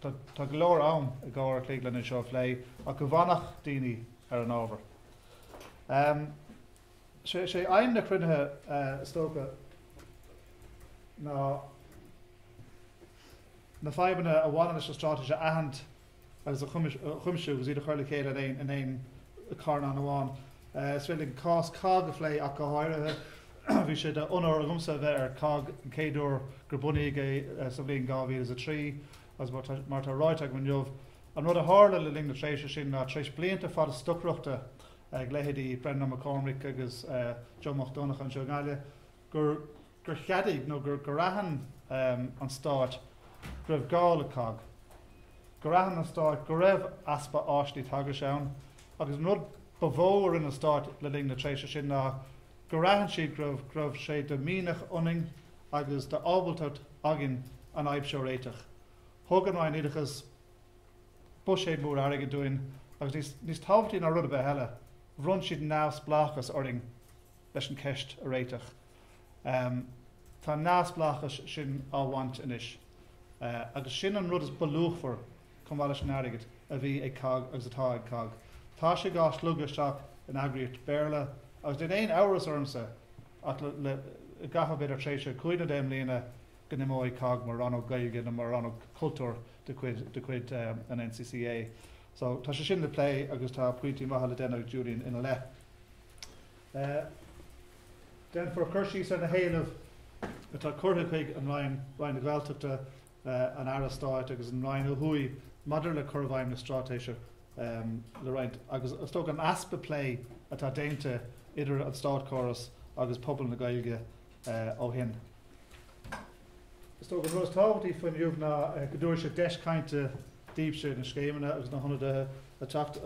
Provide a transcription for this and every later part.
Tá go leor am i dhá uair a chloig lena seo a phlé ach go bhfanfadh daoine ar an ábhar. Sé aidhm na cruinnithe is dócha ná na fadhbanna a bhaineann leis an straitéis a aithint agus a chuimsiú agus iad a chur le chéile in aon carnán amháin. Is féidir linn cás COGG a phlé ach go háirithe. Bhí sé d'onóir agamsa a bheith ar COGG an chéad uair gur bunaíodh é sa bhliain 2003 agus mar atá ráite agam inniu, an rud a tharla le linn na tréimhse sin ná tar éis blianta fada stocaireachta ag leithéidí Brendan Mac Cormaic agus Joe Mac Donncha anseo i nGaillimh, gur gur cheadaigh nó gur gur aithin an Stát go raibh gá le cogg, gur aithin an Stát go raibh easpa áiseanna teagaisc ann agus an rud ba mhó a rinne an Stát le linn na tréimhse sin ná gur aithin siad go raibh go raibh sé de mhianach ionainn agus d'ábaltacht againn an fhadhb seo a réiteach. Thug an Roinn Oideachais buiséad mór airgid dúinn agus níos níos tábhachtaí ná rud ar bith eile, bhronn siad neamhspleáchas orainn leis an cheist a réiteach. Tá an neamhspleáchas sin á bhaint anois agus sin an rud is ba luachmhar, chomh maith leis an airgead, a bhí ag cogg agus atá ag cogg. Tá sé dhá shlogadh isteach in eagraíocht Béarla agus níl aon amhras ormsa ach le i gcaitheamh b'fhéidir tréimhse 5 nó 10 mbliana go n-imeoidh cogg mar rannóg Gaeilge nó mar rannóg cultúir de chuid de chuid an NCCA. So tá sé sin le plé agus tá pointí maithe le déanamh ag Julian ina leith. Déanfar cur síos ar na héilimh atá curtha chuig an Roinn, Roinn na Gaeltachta, an Aire Stáit agus an Roinn ó thuaidh maidir le cur i bhfeidhm na straitéise le roinnt agus is dócha an easpa plé atá déanta idir an státchóras agus pobal na Gaeilge ó shin. Is dócha an rud is tábhachtaí faoi inniu ná go dtabharfaidh sé deis cainte daoibhse, na scéimeanna agus na hionadaithe ag teacht,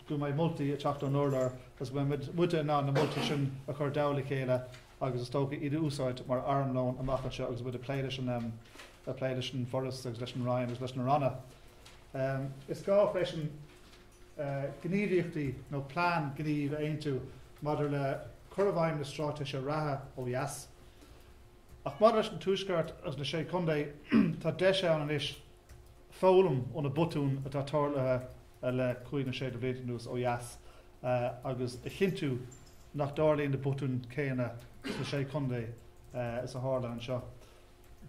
go mbeidh moltaí ag teacht ón urlár agus go mbeidh muide in ann na moltaí sin a chur i dtoll a chéile agus is dócha iad a úsáid mar armlón amach anseo agus muid ag plé leis an ag plé leis an bhForas agus leis an Roinn agus leis na Ranna. Is gá freisin gníomhaíochtaí nó plean gnímh a aontú maidir le cur i bhfeidhm na straitéise reatha ó dheas. Ach maidir leis an Tuaisceart agus na Sé Chontae, tá deis ann anois foghlaim ó na botúin atá tarlaithe le cúig nó sé de bhlianta anuas ó dheas agus a chinntiú nach dtarlaíonn na botúin céanna sna Sé Chontae is a tharla anseo.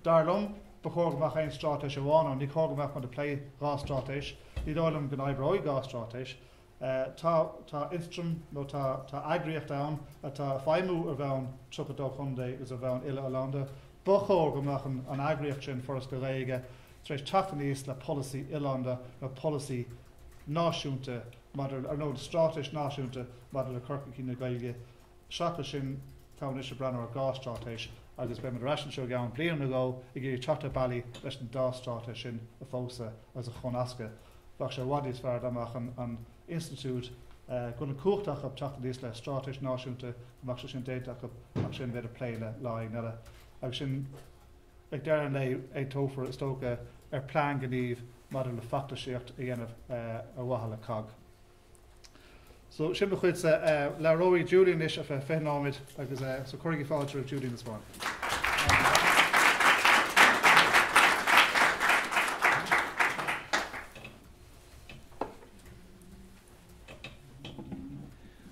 Dar liom, ba chóir go mbeadh aon straitéis amháin ann. Ní chóir go mbeadh muid ag plé dhá straitéis. Ní dóigh liom go n-oibreoidh dhá straitéis. Tá tá ionstraim nó tá tá eagraíocht ann atá ag feidhmiú ar bhonn 32 chontae agus ar bhonn uile-oileánda. Ba chóir go mbeadh an an eagraíocht sin, Foras na Gaeilge, tar éis teacht aníos le polasaí oileánda nó polasaí náisiúnta maidir ar nó straitéis náisiúnta maidir le cur chun cinn na Gaeilge. Seachas sin, táim anois ag breathnú ar dhá straitéis agus beidh muid ar ais anseo i gceann bliain nó dhó ag iarraidh teacht ar bealaí leis an dá straitéis sin a phósadh agus a chónascadh. Bheadh sé i bhfad níos fearr dá mbeadh an institiúid, go bhfuil an chumhacht acu teacht aníos le straitéis náisiúnta, go mbeadh sé sin déanta acu ach sin b'fhéidir plé le lá éigin eile. Agus sin, ag deireadh an lae, aontófar, is dócha, ar plean gnímh maidir le feachtasaíocht a dhéanamh ar mhaithe le cogg. So, sin mo chuidse. Labhróidh Julian anois ar feadh 20 nóiméad agus so cuirigí fáilte roimh Julian de Spáinn.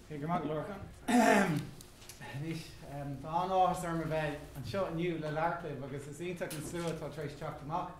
Go raibh maith agat, Lorcán. Anois, tá an-áthas orm a bheith anseo inniu le labhairt libh agus is iontach an slua atá tar éis teacht amach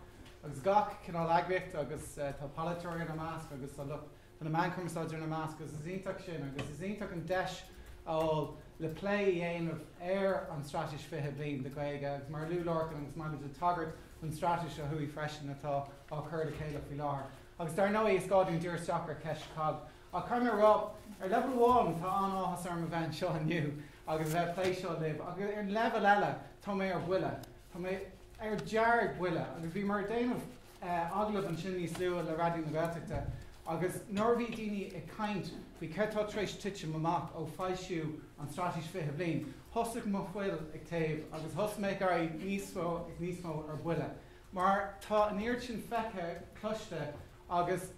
agus gach cineál eagraíocht agus tá polaiteoirí ina measc agus tá lucht Tá na meáin chumarsáide ina measc agus is iontach sin agus is iontach an deis a fháil le plé a dhéanamh ar an Straitéis 20 Bliain do Ghaeilge agus mar a luaigh Lorcan agus beimid ag tagairt don straitéis ó thuaidh freisin atá á cur le chéile faoi láthair. Agus dar ndóigh is gá dúinn díriú isteach ar cheist cogg. Ach caithfidh mé a rá, ar leibhéal amháin tá an-áthas orm a bheith anseo inniu agus a bheith ag plé seo libh ach ar leibhéal eile tá mé ar buile. Tá mé ar dearg-bhuile agus bhíomar ag déanamh agallamh ansin níos luaithe le Raidió na Gaeltachta agus nuair a bhí daoine ag caint faoi céard atá tar éis titim amach ó foilsiú an Straitéis 20 Bliain, thosaigh mo fhuil ag téamh agus thosaigh mé ag éirí níos mó agus níos mó ar buile mar tá an oiread sin feicthe, cloiste agus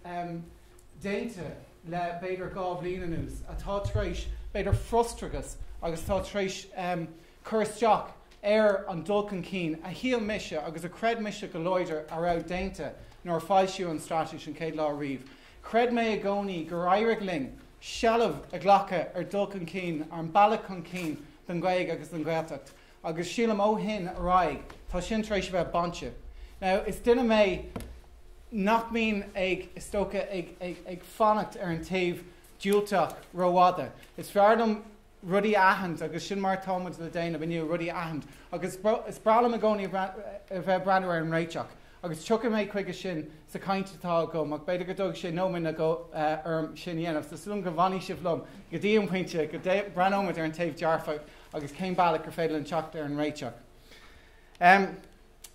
déanta le b'fhéidir 2 bhliain anuas atá tar éis b'fhéidir frustrachas agus atá tar éis cur isteach ar an dul chun cinn a shíl mise agus a chreid mise go láidir a raibh déanta. nuair a foilsíodh an straitéis an chéad lá riamh. Chreid mé i gcónaí gur éirigh linn seilbh a ghlacadh ar dul chun cinn, ar an bealach chun cinn don Ghaeilge agus don Ghaeltacht agus sílim ó shin ar aghaidh tá sin tar éis a bheith bainte. Now is duine mé nach mbíonn ag, is dócha, ag, ag, ag fanacht ar an taobh diúltach rófhada. Is fearr liom rudaí a aithint agus sin mar atá muid le déanamh inniu, rudaí a aithint. Agus is breá liom i gcónaí a bheith ag breathnú ar an réiteach. Agus tiocfaidh mé chuige sin sa chaint atá agam, ach b'fhéidir go dtógfaidh sé nóiméad nó dhó orm sin a dhéanamh. So súil agam go bhfanfaidh sibh liom go dtí an pointe go mbreathnóimid ar an taobh dearfach agus cén bealach gur féidir linn teacht ar an réiteach.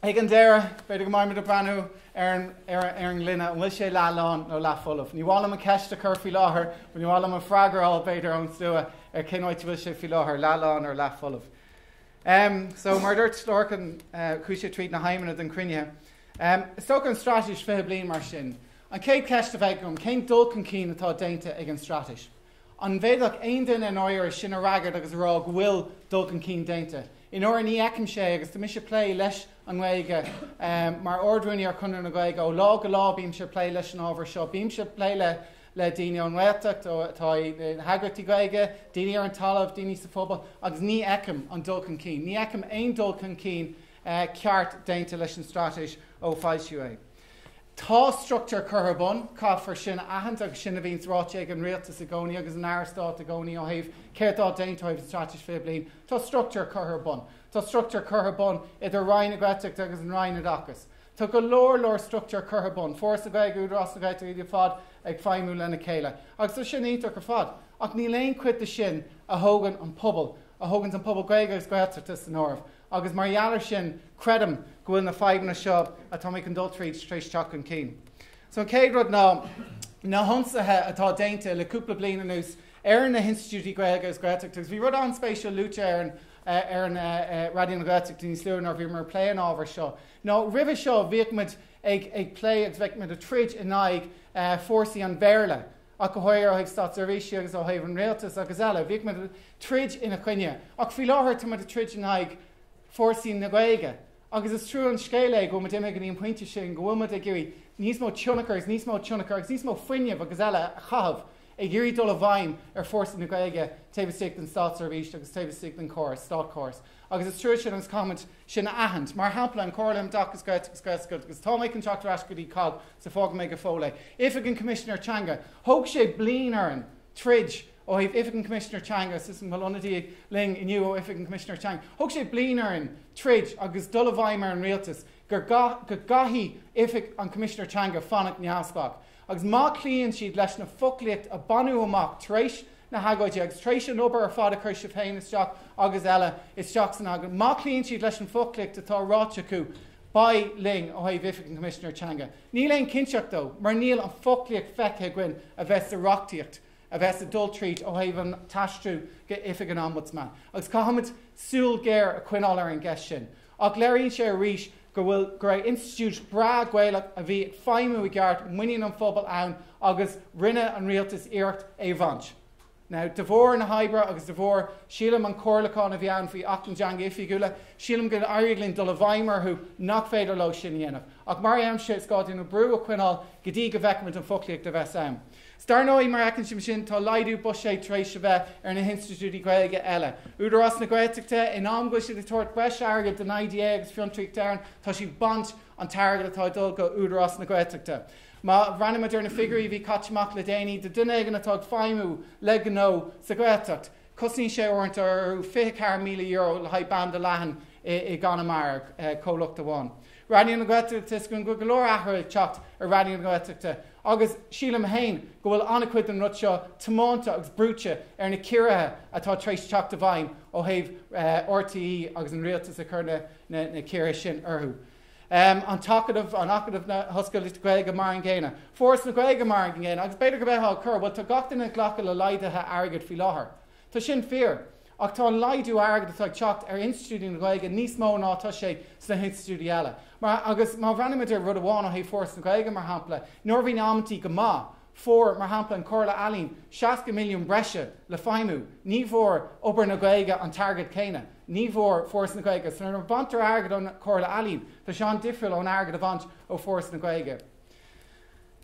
Ag an deireadh, b'fhéidir go mbeimid ag breathnú ar an ar an ngloine, an bhfuil sé leath lán nó leath folamh? Ní mhaith liom an ceist a chur faoi láthair, ní mhaith liom an freagra a fháil b'fhéidir ón slua ar cén áit a bhfuil sé faoi láthair, leath lán nó leath folamh. Um, so mar dúirt Lorcan uh, chuaigh sé tríd na haidhmeanna den chruinniú. Um, is dócha an straitéis 20 bliain mar sin. An chéad cheist a bheidh agam, cén dul chun cinn atá déanta ag an straitéis? An bhféadfadh aon duine i ndáiríre sin a fhreagairt agus a rá go bhfuil dul chun cinn déanta? I ndáiríre ní fheicimse é agus tá mise ag plé leis an nGaeilge mar Ard-Rúnaí ar Chonradh na Gaeilge ó lá go lá bímse ag plé leis an ábhar seo. Bímse ag plé le le daoine ón nGaeltacht, atá i heagraíochtaí Gaeilge, daoine ar an talamh, daoine sa phobal agus ní fheicim an dul chun cinn. Ní fheicim aon dul chun cinn ceart déanta leis an straitéis ó foilsíodh é. Tá struchtúr curtha ar bun, caithfear sin a aithint agus sin a bhíonns ráite ag an Rialtas i gcónaí agus an Aire Stáit i gcónaí ó thaobh céard atá déanta ó thaobh an Straitéis 20 Bliain. Tá struchtúr curtha ar bun. Tá struchtúr curtha ar bun idir Roinn na Gaeltachta agus an Roinn Oideachais. Tá go leor leor struchtúr curtha ar bun, Foras na Gaeilge, Údarás na Gaeltachta, iad ar fad ag feidhmiú lena chéile. Agus tá sin iontach ar fad. Ach níl aon chuid de sin a thógann an pobal, a thógann an pobal Gaeilge agus Gaeltachta san áireamh. Agus mar gheall air sin, creidim go bhfuil na fadhbanna seo atá mé chun dul tríd tar éis teacht chun cinn. So an chéad rud ná na hionsaithe atá déanta le cúpla bliain anuas ar na hinstitiúidí Gaeilge agus Gaeltachta agus bhí rud an-spéisiúil luaite ar an ar an Raidió na Gaeltachta níos luaithe nuair a bhíomar ag plé an ábhair seo. Nó roimhe seo bhíodh muid ag ag plé agus bheadh muid ag troid in aghaidh fórsaí an Bhéarla. ach go háirithe ó thaobh státseirbhísí agus ó thaobh an rialtais agus eile. Bhíodh muid ag troid ina choinne, ach faoi láthair tá muid ag troid in aghaidh fórsaí na Gaeilge. Agus is trua an scéal é go bhfuil muid imithe go dtí an pointe sin go bhfuil muid ag iarraidh níos mó tionchar agus níos mó tionchar agus níos mó fuinnimh agus eile a chaitheamh ag iarraidh dul i bhfeidhm ar fórsaí na Gaeilge taobh istigh den státseirbhís agus taobh istigh den chóras, státchóras. Agus is trua sin agus caithfimid sin a aithint. Mar shampla, an Chomhairle um Oideachas Gaeltachta agus Gaelscolaíochta, agus tá mé chun teacht ar ais go dtí COGG so fágfaidh mé go fóill é. Oifig an Choimisinéir Teanga, thóg sé bliain orainn troid ó thaobh Oifig an Choimisinéir Teanga, is an bhfuil ionadaí linn inniu ó Oifig an Choimisinéir Teanga, thóg sé bliain orainn troid agus dul i bhfeidhm ar an rialtas gur go gcaithfidh Oifig an Choimisinéir Teanga fanacht neamhspleách. Agus má chloíonn siad leis na foclaíocht a baineadh amach tar éis na hagóide agus tar éis an obair ar fad a chuir sibh féin isteach agus eile isteach san agóid, má chloíonn siad leis an bhfoclaíocht atá ráite acu, beidh linn ó thaobh Oifig an Choimisinéir Teanga. Níl aon chinnteacht dó, mar níl an foclaíocht feicthe againn a bheith sa reachtaíocht a bheas ag dul tríd ó thaobh an t-aistriú go Oifig an Ombudsman. Agus caithfimid súil ghéar a choinneáil ar an gceist sin. Ach léiríonn sé arís go bhfuil, go raibh institiúid breá Gaelach a bhí ag feidhmiú i gceart, muinín an phobail ann agus rinne an rialtas iarracht é a bhaint. Now, de bharr na hoibre agus de bharr, sílim, an comhairliúchán a bhí ann faoi Acht na dTeangacha Oifigiúla, sílim gur éirigh linn dul i bhfeidhm orthu nach féidir leo sin a dhéanamh. Ach mar a deirimse, is gá dúinn an brú a choinneáil go dtí go bhfeicfimid an foclaíocht a bheas ann. 'S dar ndóigh, mar a fheiceann sibh ansin, tá laghdú buiséid tar éis a bheith ar na hinstitiúidí Gaeilge eile. Údarás na Gaeltachta, in am go bhfuil siad ag tabhairt breis airgid don IDA agus Fiontraíocht Éireann, tá siad ag baint an t-airgead atá ag dul go Údarás na Gaeltachta. Má bhreathnaímid ar na figiúirí a bhí caite amach le déanaí do duine éigin atá ag feidhmiú le gnó sa Ghaeltacht, cosnaíonn sé uaireanta orthu €24,000 le haghaidh banda leathan i gConamara, comhlacht amháin. Raidió na Gaeltachta, is go bhfuil go leor athruithe ag teacht ar Raidió na Gaeltachta agus sílim féin go bhfuil an-chuid den rud seo tiomanta agus brúite ar na ciorruithe atá tar éis teacht i bhfeidhm ó thaobh RTÉ agus an rialtas ag cur na ciorruithe sin orthu. An tAcadamh, an Acadamh na hOllscolaíochta Gaeilge mar an gcéanna. Foras na Gaeilge mar an gcéanna agus b'fhéidir go mbeifeá ag cur, bhuel tá gach duine ag glacadh le laghduithe airgid faoi láthair. Tá sin fíor, ach tá an laghdú airgid atá ag teacht ar institiúidí na Gaeilge níos mó ná atá sé sna hinstitiúidí eile. Mar, agus má bhreathnaímid ar rud amháin ó thaobh Foras na Gaeilge, mar shampla, nuair a bhí na amantaí go maith, fuair, mar shampla, an Chomhairle Ealaíon 60 milliún breise le feidhmiú. Ní bhfuair obair na Gaeilge an t-airgead céanna. Ní bhfuair Foras na Gaeilge. So nuair a bhaintear airgead ón Chomhairle Ealaíon, tá sé an-difriúil ón airgead a bhaint ó Foras na Gaeilge.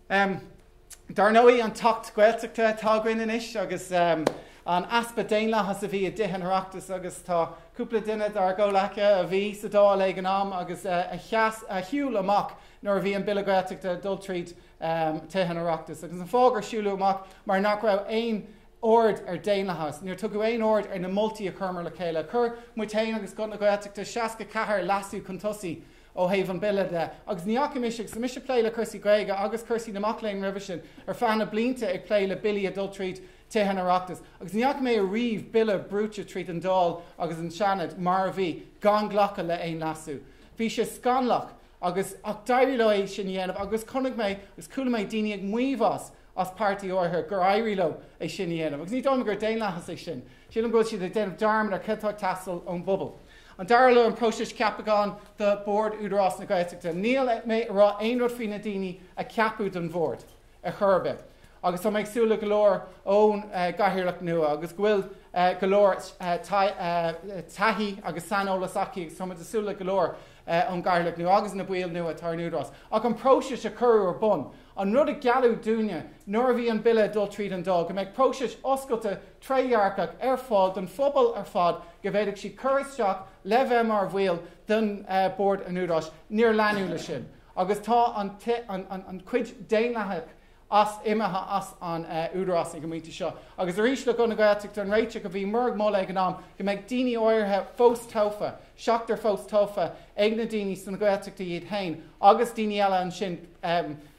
Dar ndóigh, an tAcht Gaeltachta atá againn anois agus an easpa daonlathas a bhí i dTithe an Oireachtais agus tá cúpla duine dár gcomhleacaithe a bhí sa Dáil ag an am agus a sheas, a shiúil amach nuair a bhí an Bille Gaeltachta ag dul tríd Tithe an Oireachtais. Agus an fáth gur siúladh amach mar nach raibh aon aird ar daonlathas, níor tugadh aon aird ar na moltaí a chuireamar le chéile. Chuir muid féin agus Guth na Gaeltachta 64 leasú chun tosaigh ó thaobh an bille de. Agus ní fhaca mise, agus mise ag plé le cúrsaí Gaeilge agus cúrsaí na mac léinn roimhe sin, ar feadh na blianta ag plé le billí ag dul tríd Tithe an Oireachtais, agus ní fhaca mé ariamh bille brúite tríd an Dáil agus an Seanad mar a bhí, gan glacadh le aon leasú. Bhí sé scannalach agus, ach d'éirigh leo é sin a dhéanamh agus chonaic mé agus chuala mé daoine ag maíomh as, as páirtí áirithe gur éirigh leo é sin a dhéanamh. Agus ní dóigh liom gur daonlathas é sin. Sílim go bhfuil siad ag déanamh dearmad ar céard atá ag teastáil ón bpobal. An dara rud, an próiseas ceapacháin do Bhord Údarás na Gaeltachta. Níl mé ag rá aon rud faoi na daoine a ceapadh don bhord ar chor ar bith. Agus tá mé ag súil le go leor ón gcathaoirleach nua agus go bhfuil go leor taithí agus saineolas aici agus táimid ag súil le go leor ón gcathaoirleach nua agus na baill nua atá ar an Údarás. Ach an próiseas a cuireadh ar bun, an rud a gealladh dúinne nuair a bhí an bille ag dul tríd an Dáil, go mbeadh próiseas oscailte trédhearcach ar fáil don phobal ar fad go bhféadfadh siad cur isteach le bheith mar bhaill den Bhord an Údaráis, níor leanadh leis sin. Agus tá an chuid daonlathach as imithe as an Údarás ag an bpointe seo. Agus arís le Guth na Gaeltachta, an réiteach a bhíomar ag moladh ag an am, go mbeadh daoine áirithe fós tofa, seachtar fós tofa ag na daoine sna Gaeltachtaí iad féin agus daoine eile ansin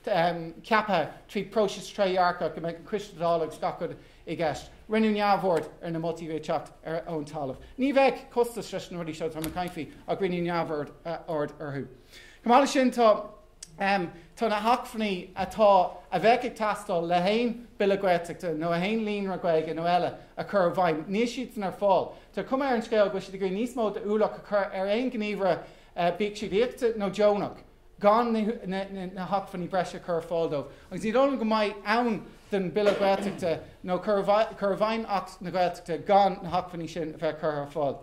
ceaptha trí próiseas trédhearcach, go mbeadh an Coiste Dála agus gach rud i gceist. Rinneadh neamhaird ar na moltaí a bhí ag teacht ón talamh. Ní bheadh costas leis na rudaí seo atá mé ag caint faoi ach rinneadh neamhaird orthu. Chomh maith leis sin tá. Tá na hacmhainní atá, a bheadh ag teastáil le haon Bille Gaeltachta nó aon líonra Gaeilge nó eile a chur i bhfeidhm, níl siadsan ar fáil. Tá cuma ar an scéal go bhfuil siad ag iarraidh níos mó d'ualach a chur ar aon ghníomhaire, bíodh siad íoctha nó deonach, gan na hacmhainní breise a chur ar fáil dóibh. Agus ní dóigh liom go mbeidh ann don Bille Gaeltachta nó cur i bhfeidhm Acht na Gaeltachta gan na hacmhainní sin a bheith curtha ar fáil.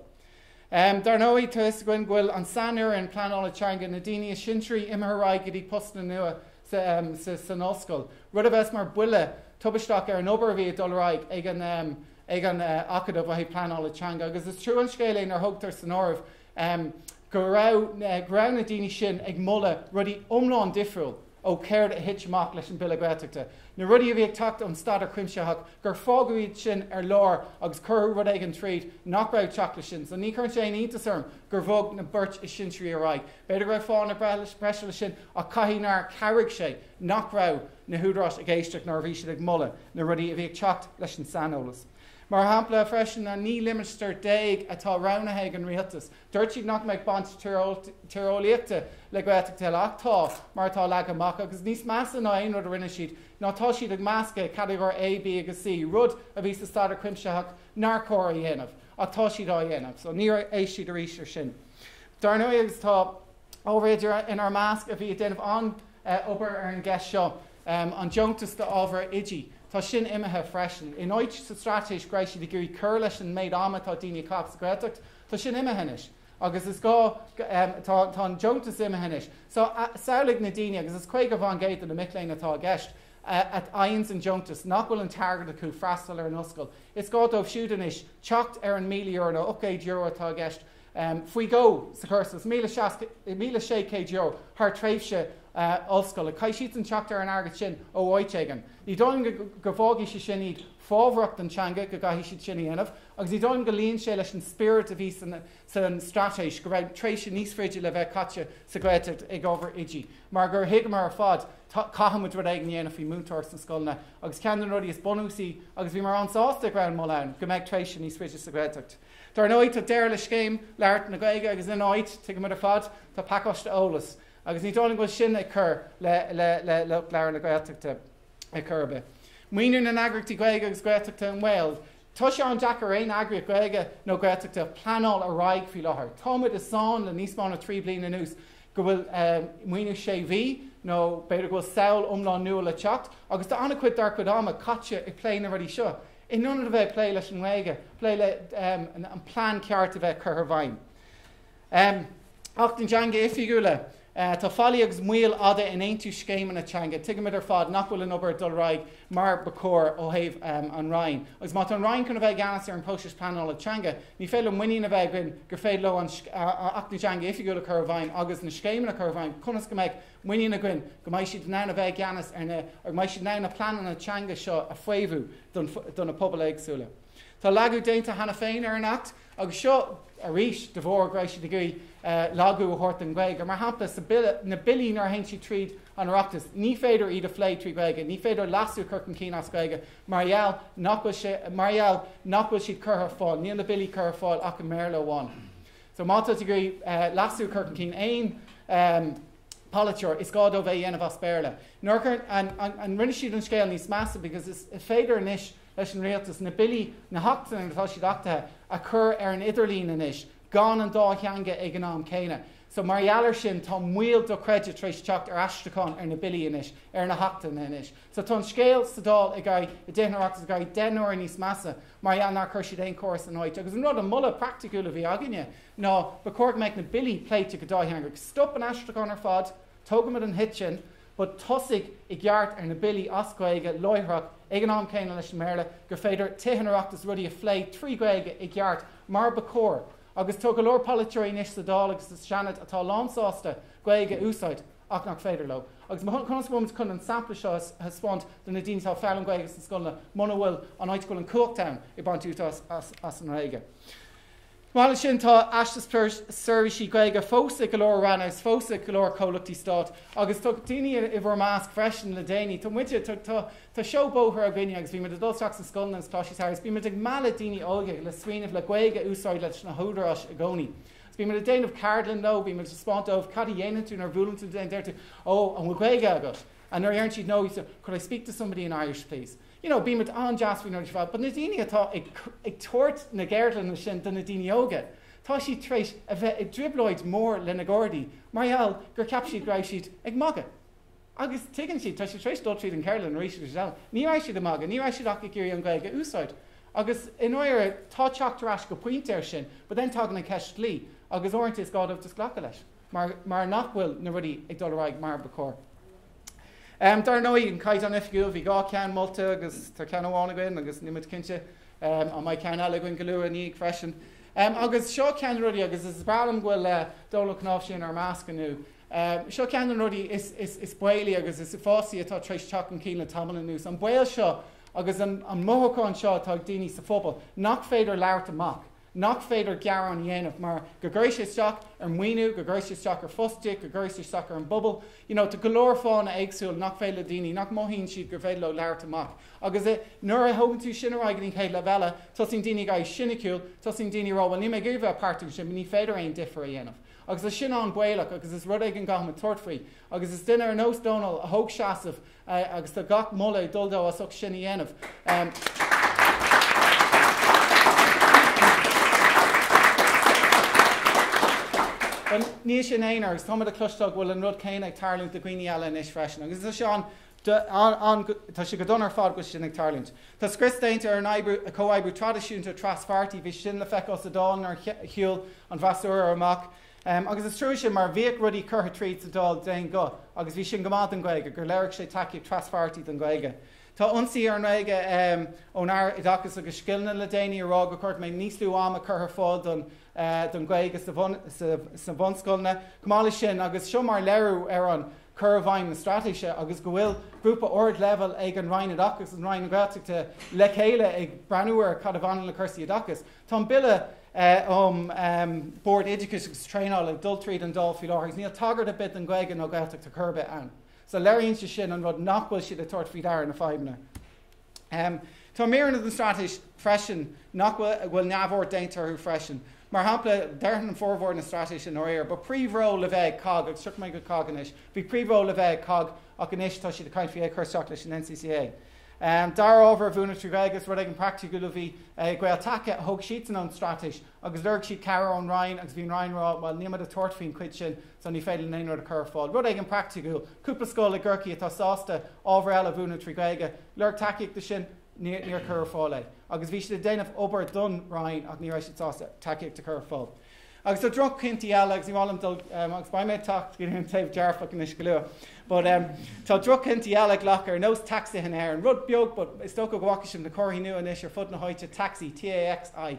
Dar ndóigh, tá fhios againn go bhfuil an sainfhoireann pleanála teanga, na daoine is sinsearaí imithe ar aghaidh go dtí postanna nua san ollscoil, rud a bheas mar buille tubaisteach ar an obair a bhí ag dul ar aghaidh ag an ag an Acadamh ó thaobh pleanála teanga. Agus is trua an scéal é nár thógtar san áireamh go raibh go raibh na daoine sin ag moladh rudaí iomlán difriúil. ó céard a thit amach leis an Bille Gaeltachta, na rudaí a bhí ag teacht ón staidéar cuimsitheach, gur fágadh iad sin ar lár agus cuireadh rud éigin tríd nach raibh ag teacht leis sin. So ní chuireann sé aon iontas orm gur bhog na beirt is sinsearaí ar aghaidh. B'fhéidir go raibh fáthanna breise leis sin ach caithfidh nár chabhraigh sé nach raibh na húdaráis ag éisteacht nuair a bhí siad ag moladh na rudaí a bhí ag teacht leis an saineolas. Mar shampla freisin, na 19 limistéar atá roghnaithe ag an rialtas, Dúirt siad nach mbeadh baint tíreolaíochta le Gaeltacht eile ach tá, mar atá leagtha amach, agus níos measa ná aon rud a rinne siad ná tá siad ag meascadh catagóir A, B agus C, rud a bhí sa staidéar cuimsitheach nár chóir a dhéanamh ach tá siad á dhéanamh. So níor éist siad arís ar sin. Dar ndóigh, agus tá ábhar oideoir inár measc a bhí ag déanamh an-obair ar an gceist seo, an deontas d'ábhar oidí, tá sin imithe freisin. In áit sa straitéis go raibh siad ag iarraidh cur leis an méid ama atá daoine ag caitheamh sa Ghaeltacht, Tá sin imithe anois agus is gá, tá, tá an deontas imithe anois. So, samhlaigh na daoine, agus is 50% de na mic léinn atá i gceist, a fhaigheanns an deontas, nach bhfuil an t-airgead acu freastal ar an ollscoil. Is gá dóibh siúd anois teacht ar an €1,000 nó €800 atá i gceist faoi dhó sa chúrsa, is €1,600 thar tréimhse ollscoile. Caithfidh siadsan teacht ar an airgead sin ó áit éigin. Ní dóigh liom go bhfágfaidh sé sin iad fábharach don teanga go gcaithfidh siad sin a dhéanamh. Agus ní dóigh liom go luíonn sé leis an spiorad a bhí san straitéis go raibh tréimhse níos faide le bheith caite sa Ghaeltacht ag ábhar oidí, mar gur thuigeamar ar fad caithfidh muid rud éigin a dhéanamh faoi mhúinteoireacht sna scoileanna agus ceann de na rudaí is bunúsaí agus bhíomar an-sásta go raibh an moladh ann go mbeadh tréimhse níos faide sa Ghaeltacht. Dar ndóigh tá deireadh le scéim labhairt na Gaeilge agus ina áit, tuigimid ar fad, tá pacáiste eolais agus ní dóigh liom go bhfuil sin ag cur le le lucht labhartha na Gaeltachta ar chor ar bith. Maoiniú na n-eagraíochtaí Gaeilge agus Gaeltachta i mbaol. Tá sé an-deacair ar aon eagraíocht Ghaeilge nó Gaeltachta pleanáil ar aghaidh faoi láthair. Táimid i sáinn le níos mó ná 3 bliana anuas go bhfuil maoiniú sé mhí nó b'fhéidir go bhfuil samhail iomlán nua le teacht agus tá an-chuid dár gcuid ama caite ag plé na rudaí seo in ionad a bheith ag plé leis an nGaeilge, plé le an plean ceart a bheith curtha i bhfeidhm. Acht na dTeangacha Oifigiúla. Tá faillí agus moill fhada in aontú scéimeanna teanga. Tuigimid ar fad nach bhfuil an obair ag dul ar aghaidh mar ba chóir ó thaobh an Roinn. Agus má tá an Roinn chun a bheith i gceannas ar an próiseas pleanála teanga, ní féidir muinín a bheith againn gur féidir leo an Acht na dTeangacha Oifigiúil a chur i bhfeidhm agus na scéimeanna a chur i bhfeidhm conas go mbeidh muinín againn go mbeidh siad in ann a bheith i gceannas ar na, go mbeidh siad in ann na pleananna teanga seo a faomhadh do na pobail éagsúla. Tá lagú déanta cheana féin ar an Acht agus seo arís de bharr go raibh siad ag iarraidh lagú a thabhairt don Ghaeilge. Mar shampla, sa bille, na billí nuair a théann siad tríd an Oireachtas, ní féidir iad a phlé trí Ghaeilge, ní féidir leasú a chur chun cinn as Gaeilge mar gheall nach bhfuil sé, mar gheall nach bhfuil siad curtha ar fáil, níl na billí curtha ar fáil ach i mBéarla amháin. So má tá tú ag iarraidh leasú a chur chun cinn aon polaiteoir, is gá dóibh é a dhéanamh as Béarla. Nuair a an rinne siad an scéal níos measa because is féidir anois leis an rialtas na billí, na hachtanna atá siad achtaithe, a chur ar an idirlíon anois, gan an dá theanga ag an am céanna. So mar gheall ar sin, tá moill dochreidte tar éis teacht ar aistriúchán ar na billí anois, ar na hachtanna anois. So tá an scéal sa Dáil ag éirí, i dTithe an Oireachtais ag éirí 10 n-uaire níos measa mar gheall nár chuir siad aon chóras in áit. Agus an rud, an moladh praiticiúil a bhí againne ná ba chóir go mbeadh na billí pléite go dátheangach. Stop an aistriúchán ar fad, tógfaimid an hit sin, but tosaigh i gceart ar na billí as Gaeilge láithreach ag an am céanna leis an mBéarla gur féidir Tithe an Oireachtais rudaí a phlé trí Ghaeilge i gceart mar ba chóir. Agus tá go leor polaiteoirí anois sa Dáil agus sa Seanad atá lánsásta Gaeilge a úsáid ach nach féidir leo. Agus conas go bhfuil muid chun an sampla seo a thaispeáint do na daoine atá ag foghlaim Gaeilge sna scoileanna muna bhfuil an áit go bhfuil an chumhacht ann ag baint úsáid as an nGaeilge. Chomh maith leis sin, tá easpa seirbhísí Gaeilge fós ag go leor ranna agus fós ag go leor comhlachtaí stáit agus tá daoine i bhur measc freisin le déanaí. Tá muide, tá, tá, tá seó bóthair againne agus bhí muid ag dul isteach sna scoileanna agus coláistí samhraidh agus bímid ag mealladh daoine óga le smaoineamh le Gaeilge a úsáid leis na húdaráis i gcónaí. Agus bímid ag déanamh ceardlann leo, bímid ag taispeáint dóibh cad a dhéanann tú nuair a bhuaileann tú duine, deir tú, ó, an bhfuil Gaeilge agat? And nuair a deireann siad no, you say, could I speak to somebody in Irish, please? You know, bímid an-deas faoi na rudaí seo, but na daoine atá ag, ag tabhairt na gceardlanna sin do na daoine óga, tá siad tar éis a bheith i dtrioblóid mór le na Gardaí mar gheall gur cheap siad go raibh siad ag magadh. Agus tuigeann siad, tá siad tar éis dul tríd an cheardlann arís agus eile, ní raibh siad ag magadh, ní raibh siad ach ag iarraidh an Ghaeilge a úsáid. Agus i ndáiríre, tá teacht ar ais go pointe air sin, but then tagann an cheist dlí, agus uaireanta is gá dóibh just glacadh leis, mar, mar nach bhfuil na rudaí ag dul ar aghaidh mar ba chóir. Dar ndóigh, an Caighdeán Oifigiúil, bhí 2 cheann molta agus tá ceann amháin againn agus níl muid cinnte an mbeidh ceann eile againn go luath i ndiaidh freisin. Agus seo ceann de na rudaí, agus is breá liom go bhfuil Dónal Ó Cnáimhsí inár measc inniu, seo ceann de na rudaí is, is, is baolaí agus is uafásaí atá tar éis teacht chun cinn le tamall anuas, an baol seo agus an, an mothúchán seo atá ag daoine sa phobal nach féidir labhairt amach. nach féidir gearán a dhéanamh mar go gcuirfidh sé isteach ar mhaoiniú, go gcuirfidh sé isteach ar fostaíocht, go gcuirfidh sé isteach ar an bpobal. You know, tá go leor fáthanna éagsúla nach féidir le daoine, nach mothaíonn siad gur féidir leo labhairt amach. Agus nuair a thógann tú sin ar aghaidh go dtí an chéad leibhéal eile, tosaíonn daoine ag éirí siniciúil, tosaíonn daoine ag rá, well níl mé ag iarraidh bheith páirteach ansin, ní féidir aon difear a dhéanamh. Agus tá sin an-bhaolach agus is rud éigin go gcaithfimid tabhairt faoi. Agus is duine ar nós Dónal a thóg seasamh agus tá gach moladh ag dul dó as ucht sin a dhéanamh. Bhuel, níl sé ina aonar agus táimid ag cloisteáil go bhfuil an rud céanna ag tarlúint do dhaoine eile anois freisin. Agus tá sé an, an, tá sé go dona ar fad go bhfuil sin ag tarlúint. Tá scrios déanta ar an oibriú, comhoibriú traidisiúnta traspháirtí, bhí sin le feiceáil sa Dáil nuair a shiúil an freasúra amach. Agus is trua sin mar bhíodh rudaí curtha tríd sa Dáil d'aon ghuth agus bhí sin go maith don Ghaeilge, gur léirigh sé tacaíocht traspháirtí don Ghaeilge. Tá ionsaí ar an nGaeilge ón Aire Oideachais agus Scileanna le déanaí ag rá gur chóir go mbeidh níos lú ama curtha ar fáil don don Ghaeilge sna bunscoileanna. Chomh maith leis sin, agus seo mar léiriú ar an cur i bhfeidhm na straitéise agus go bhfuil grúpa ardleibhéil ag an Roinn Oideachais agus an Roinn na Gaeltachta le chéile ag breathnú ar cad a bhaineann le cúrsaí oideachais. Tá an Bille um Bord Oideachais agus Traenála ag dul tríd an Dáil faoi láthair agus níl tagairt ar bith don Ghaeilge nó Gaeltacht ar chor ar bith ann. So léiríonn sé sin an rud nach bhfuil siad ag tabhairt faoi deara na fadhbanna. Tá míreanna den straitéis freisin nach bhfuil neamhaird déanta orthu freisin. Mar shampla, déarfainn formhór na straitéise i ndáiríre, ba príomhról le bheith ag COGG, agus tiocfaidh mé go COGG anois, bhí príomhról le bheith ag COGG ach anois tá siad ag caint faoi é a chur isteach leis an NCCA. Dara ábhar a mhúineadh trí Ghaeilge is rud éigin praiticiúil a bhí ag Gael-Taca a thóg siadsan ón straitéis agus lorg siad cabhair ón Roinn agus bhí an Roinn ag rá bhuel níl muid ag tabhairt faoin chuid sin so ní féidir linn aon rud a chur ar fáil. Rud éigin praiticiúil, cúpla scoil i gCorcaigh atá sásta ábhar eile a mhúineadh trí Ghaeilge, lorg tacaíocht do sin, níor cuireadh ar fáil é. Agus bhí siad ag déanamh obair don Roinn ach ní raibh siad sásta tacaíocht a chur ar fáil. Agus tá droch-chinntí eile, agus ní mhaith liom dul, agus beidh mé ag teacht go dtí an taobh dearfach anois go luath, but tá droch-chinntí eile glactha ar nós tacsaithe na hÉireann. Rud beag, but is dócha go bhfaca sibh na comharthaí nua anois ar fud na háite, taxi, T-A-X-I.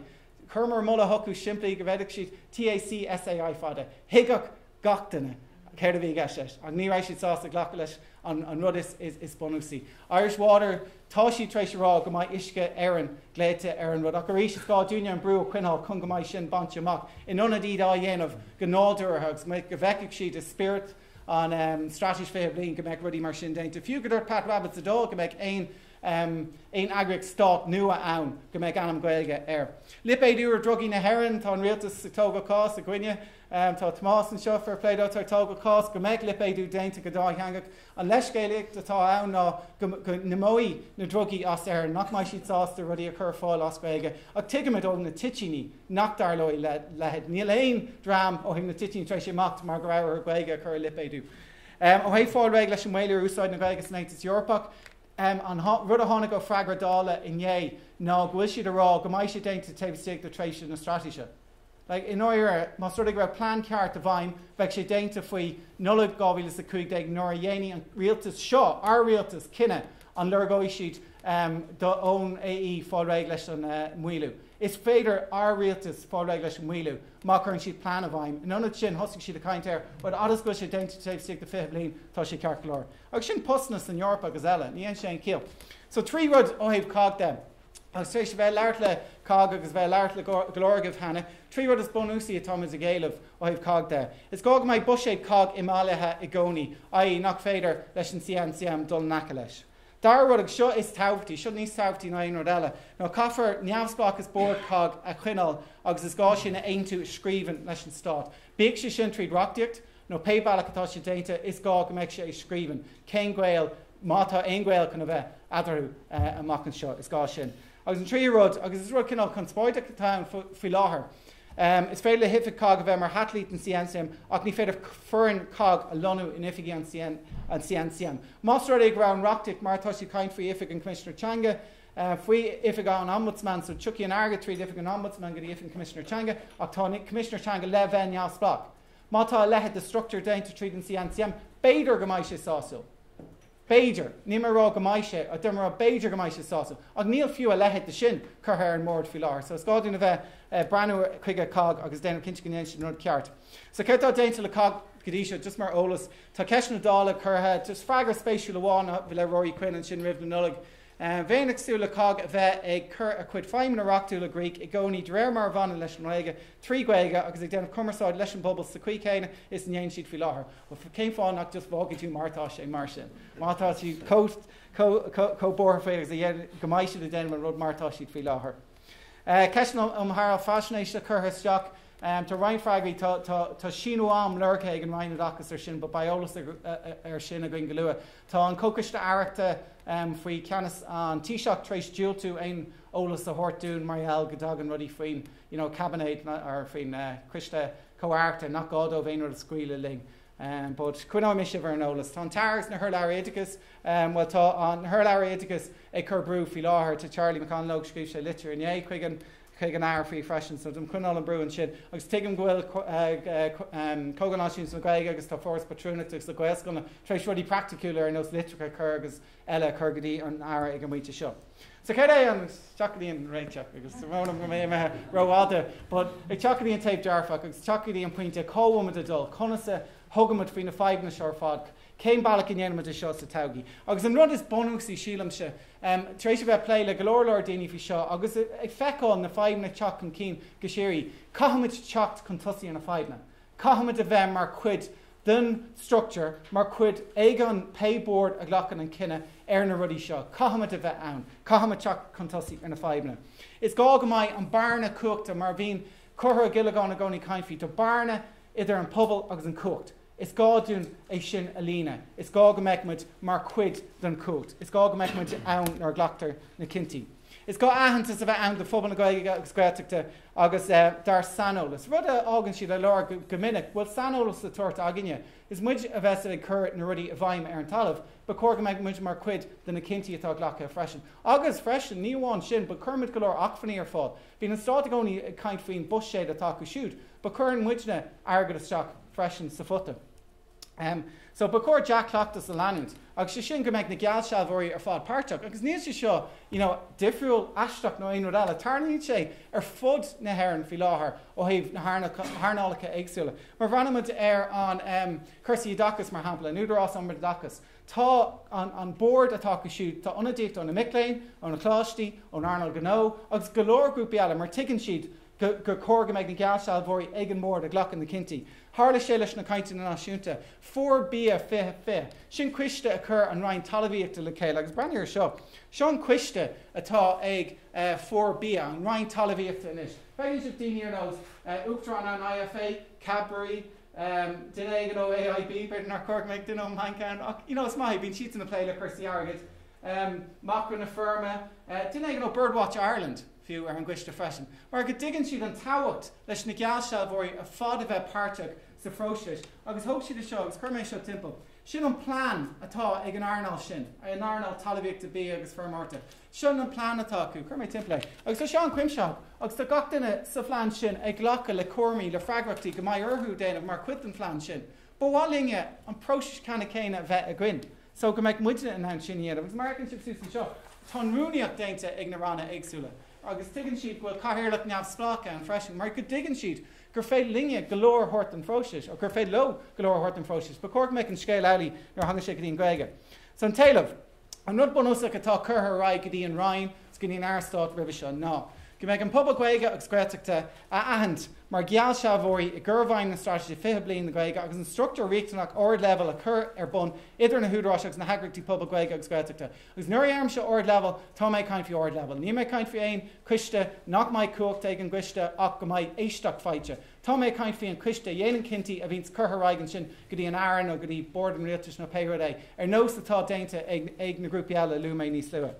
Chuireamar moladh chucu simplí go bhféadfadh siad T-A-C-S-A-I fada. Thuigfeadh gach duine céard a bhí i gceist leis, ach ní raibh siad sásta glacadh leis an rud is bunúsaí. Irish Water, tá siad tar éis a rá go mbeidh Uisce Éireann glaoite ar an rud, ach arís is gá dúinne an brú a choinneáil chun go mbeidh sin bainte amach, in ionad iad á dhéanamh go nádúrtha agus go bhfeicfeadh siad i spiorad an Straitéis 20 Bliain go mbeadh rudaí mar sin déanta. Fiú go dúirt Pat Rabbitte sa Dáil go mbeadh aon aon eagraíocht stáit nua ann go mbeadh ainm Gaeilge air. Lipéadú ar drugaí na hÉireann, tá an rialtas ag tógáil cás i gcoinne. Tá Tomás anseo, fair play dó, tá ag tógáil cás go mbeadh lipéadú déanta go dátheangach. An leithscéalaíocht atá ann ná go n-imeoidh na drugaí as Éirinn, nach mbeidh siad sásta rudaí a chur ar fáil as Gaeilge. Ach tuigimid ó na toitíní nach dtarlóidh a leithéid. Níl aon dream ó thaobh na toitíní tar éis imeacht mar go raibh orthu Gaeilge a chur ar lipéadú. Ó thaobh fáil réidh leis an maolú ar úsáid na Gaeilge san Aontas Eorpach, An rud a tháinig ó freagra Dála inné ná go bhfuil siad ag rá go mbeidh sé déanta taobh istigh de tréimhse na straitéise. Like, i ndáiríre, más rud é go raibh plean ceart i bhfeidhm, bheadh sé déanta faoi Nollaig 2015 nuair a dhéanfaidh an rialtas seo, ár rialtas, cinneadh an lorgóidh siad ón AE fáil réidh leis an maolú. Is féidir ár rialtas fáil réidh leis an maolú má chuireann siad plean i bhfeidhm. In ionad sin, thosaigh siad ag caint ar, bhuel, fhad is go bhfuil sé déanta taobh istigh de 20 bliain, tá sé ceart go leor. Agus sin postanna san Eoraip agus eile, ní dhéanann sé aon chiall. So trí rud ó thaobh cogg de, agus tar éis a bheith ag labhairt le cogg agus a bheith ag labhairt le go leor agaibh cheana, trí rud is bunúsaí atáimid ag éileamh ó thaobh cogg de. Is gá go mbeidh buiséad cogg imfhálaithe i gcónaí, i.e. nach féidir leis an CNCM dul in aice leis. Dara rud, agus seo is tábhachtaí, seo níos tábhachtaí ná aon rud eile, ná caithfear neamhspleáchas bord cogg a choinneáil agus is gá sin a aontú i scríbhinn leis an Stát. Bíodh sé sin tríd reachtaíocht, nó pé bealach atá sé déanta, is gá go mbeadh sé i scríbhinn. Cén gaol, má tá aon ghaol chun a bheith eatarthu amach anseo, is gá sin. Agus an tríú rud, agus is rud cineál conspóideach atá ann faoi láthair, is féidir le hoifig cogg a bheith mar shatailít den CNCM ach ní féidir foireann cogg a lonnú in oifigí an CNCM. Más rud é go raibh an reachtaíocht mar atá sí ag caint faoi Oifig an Choimisinéir Teanga, faoi Oifig an Ombudsman, so tiocfaidh an airgead tríd Oifig an Ombudsman go dtí Oifig an Choimisinéir Teanga ach tá an Coimisinéir Teanga le bheith neamhspleách. Má tá a leithéid de struchtúr déanta tríd an CNCM, b'fhéidir go mbeidh sé sásúil. B'fhéidir. Níl mé ag rá go mbeidh sé, ach deirim ag rá b'fhéidir go mbeidh sé sásúil. Ach níl fiú a leithéid de sin curtha ar an mbord faoi láthair. So is gá dúinn a bheith ag breathnú chuige cogg agus déanamh cinnte go ndéanann siad an rud ceart. So céard atá déanta le cogg go dtí seo, just mar eolas, tá ceisteanna Dála curtha, just freagra spéisiúil amháin le Ruairí Quinn ansin roimh na Nollag, Bheinn ag súil le cogg a bheith ag cur a cuid feidhmeanna reachtúla i gcrích i gcónaí de réir mar a bhaineann leis an nGaeilge, trí Ghaeilge, agus ag déanamh cumarsáid leis an bpobal sa chaoi chéanna is a ndéanann siad faoi láthair. Bhuel, cén fáth nach just bhfágfaidh tú mar atá sé mar sin? Má tá siad chomh buartha faoi agus a dhéanamh go mbeidh siad ag déanamh an rud mar atá siad faoi láthair. Ceisteanna um Shaoráil Faisnéise curtha isteach. Tá roinnt freagraí, tá síneadh am lorgtha ag an Roinn Oideachais ar sin, but beidh eolas ar sin againn go luath. Tá an Comhchoiste Aireachta faoi cheannas an Taoiseach tar éis diúltú aon eolas a thabhairt dúinn mar gheall go dtagann rudaí faoin you know caibinéad or faoin coiste comh-aireachta nach gá dóibh aon rud a scaoileadh linn. But coinneoidh mé sibh ar an eolas. Tá an tAire agus na hurlabhraí oideachais, bhuel tá an hurlabhraí oideachais ag cur brú faoi láthair. Tá Charlie McConalogue, scríobh sé litir inné chuig an chuig an Aire faoi freisin, so táim ag coinneáil an brú ansin. Agus tuigim go bhfuil Comhdháil Náisiúnta na Gaeilge agus tá Foras Patrúnachta agus na Gaelscoileanna tar éis rudaí praiticiúla ar nós litreacha a chur agus eile a chur go dtí an Aire ag an bpointe seo. So céard é an teacht go dtí an réiteach agus tá brón orm go mbeidh mé rófhada, but ag teacht go dtí an taobh dearfach agus teacht go dtí an pointe cá bhfuil muid ag dul, conas a thugaimid faoi na fadhbanna seo ar fad, cén bealach a ndéanaimid é seo sa todhchaí. Agus an rud is bunúsaí, sílimse, Tar éis a bheith ag plé le go leor leor daoine faoi seo agus ag feiceáil na fadhbanna ag teacht chun cinn go síoraí, caithfimid teacht chun tosaigh ar na fadhbanna. Caithfimid a bheith mar chuid den struchtúr, mar chuid ag an pé bord a ghlacann an cinneadh ar na rudaí seo. Caithfimid a bheith ann. Caithfimid teacht chun tosaigh ar na fadhbanna. Is gá go mbeidh an bearna cumhachta mar a bhíonn Conchúr Ó Giollagáin i gcónaí ag caint faoi. Tá bearna idir an pobal agus an chumhacht. Is gá dúinn é sin a líonadh. Is gá go mbeidh muid mar chuid den chumhacht. Is gá go mbeidh muid ann nuair a ghlactar na cinntí. Is gá aitheantas a bheith ann do phobal na Gaeilge agus Gaeltachta agus dár saineolas, rud a fhágann siad ar lár go minic, bhfuil saineolas le tabhairt againne. Is muid a bheas ag cur na rudaí i bhfeidhm ar an talamh, ba chóir go mbeadh muid mar chuid de na cinntí atá glactha freisin. Agus freisin, ní amháin sin, but cuirimid go leor acmhainní ar fáil. Bíonn an stát i gcónaí ag caint faoin buiséad atá acu siúd, but cuireann muidne airgead isteach freisin sa phota. So ba chóir dea-chleachtas a leanúint, agus sé sin go mbeidh na geallsealbhóirí ar fad páirteach, agus níl sé seo you know, difriúil, aisteach nó aon rud eile, tarlaíonn sé ar fud na hÉireann faoi láthair ó thaobh na hearnálacha éagsúla. Má bhreathnaímid ar an um, cúrsaí oideachais mar shampla, an Údarás um Oideachas, tá an, an bord atá acu siúd, tá ionadaíocht ó na mic léinn, ó na coláistí, ón earnáil gnó, agus go leor grúpaí eile, mar tuigeann siad gur chóir go mbeidh na geallsealbhóirí ag an mbord ag glacadh na cinntí. Tharla sé leis na cainteanna náisiúnta. Fuair Bia 2020. Sin coiste a chuir an Roinn Talmhaíochta le chéile agus breathnaigh air seo. Seo an coiste atá ag Fuair Bia, an Roinn Talmhaíochta anois. Feiceann sibh daoine ar nós Uachtarán an IFA, Cadbury, duine éigin ó AIB, b'fhéidir nár chóir go mbeadh duine ón mbanc ann ach you know, is maith é, bíonn siadsan ag plé le cúrsaí airgid. Macra na Feirme, duine éigin ó Birdwatch Ireland. fiú ar an gcoiste freisin, mar go dtuigeann siad an tábhacht leis na geallsealbhóirí ar fad a bheith páirteach sa phróiseas agus thóg siad é seo agus chuir mé seo timpeall. Sin an plean atá ag an earnáil sin, an earnáil talmhaíochta, bia agus feirmeoireachta. Sin an plean atá acu. Chuir mé timpeall é. Agus tá sé an-chuimsitheach agus tá gach duine sa phlean sin ag glacadh le cúraimí, le freagrachtaí go mbeidh orthu déanamh mar chuid den phlean sin. Ba mhaith linne an próiseas ceannann céanna a bheith againn. So go mbeidh muidne in ann sin a dhéanamh. Agus mar a fheiceann sibh suas anseo, tá an rúnaíocht déanta ag na ranna éagsúla. Agus tuigeann siad go bhfuil cathaoirleach neamhspleách ann freisin, mar go dtuigeann siad gur féidir linne go leor a thabhairt don phróiseas, or gur féidir leo go leor a thabhairt don phróiseas. Ba chóir go mbeadh an scéal amhlaidh nuair a thagann sé go dtí an Ghaeilge. So an t-éileamh. An rud bunúsach atá curtha ar aghaidh go dtí an Roinn agus go dtí an Aire Stáit roimhe seo ná go mbeidh an pobal Gaeilge agus Gaeltachta a aithint mar gheallsealbhóirí i gcur i bhfeidhm na Straitéise 20 Bliain na Gaeilge agus an struchtúr riachtanach ardleibhéil a chur ar bun idir na húdaráis agus na heagraíochtaí pobail Gaeilge agus Gaeltachta. Agus nuair a deirimse ardleibhéal, tá mé ag caint faoi ardleibhéal. Níl mé ag caint faoi aon choiste nach mbeidh cumhacht ag an gcoiste ach go mbeidh éisteacht faighte. Tá mé ag caint faoi an coiste a dhéanann cinntí a bhíonns curtha ar aghaidh ansin go dtí an Aire nó go dtí Bord an Rialtais nó pé rud é, ar nós atá déanta ag na grúpaí eile a luaigh mé níos luaithe.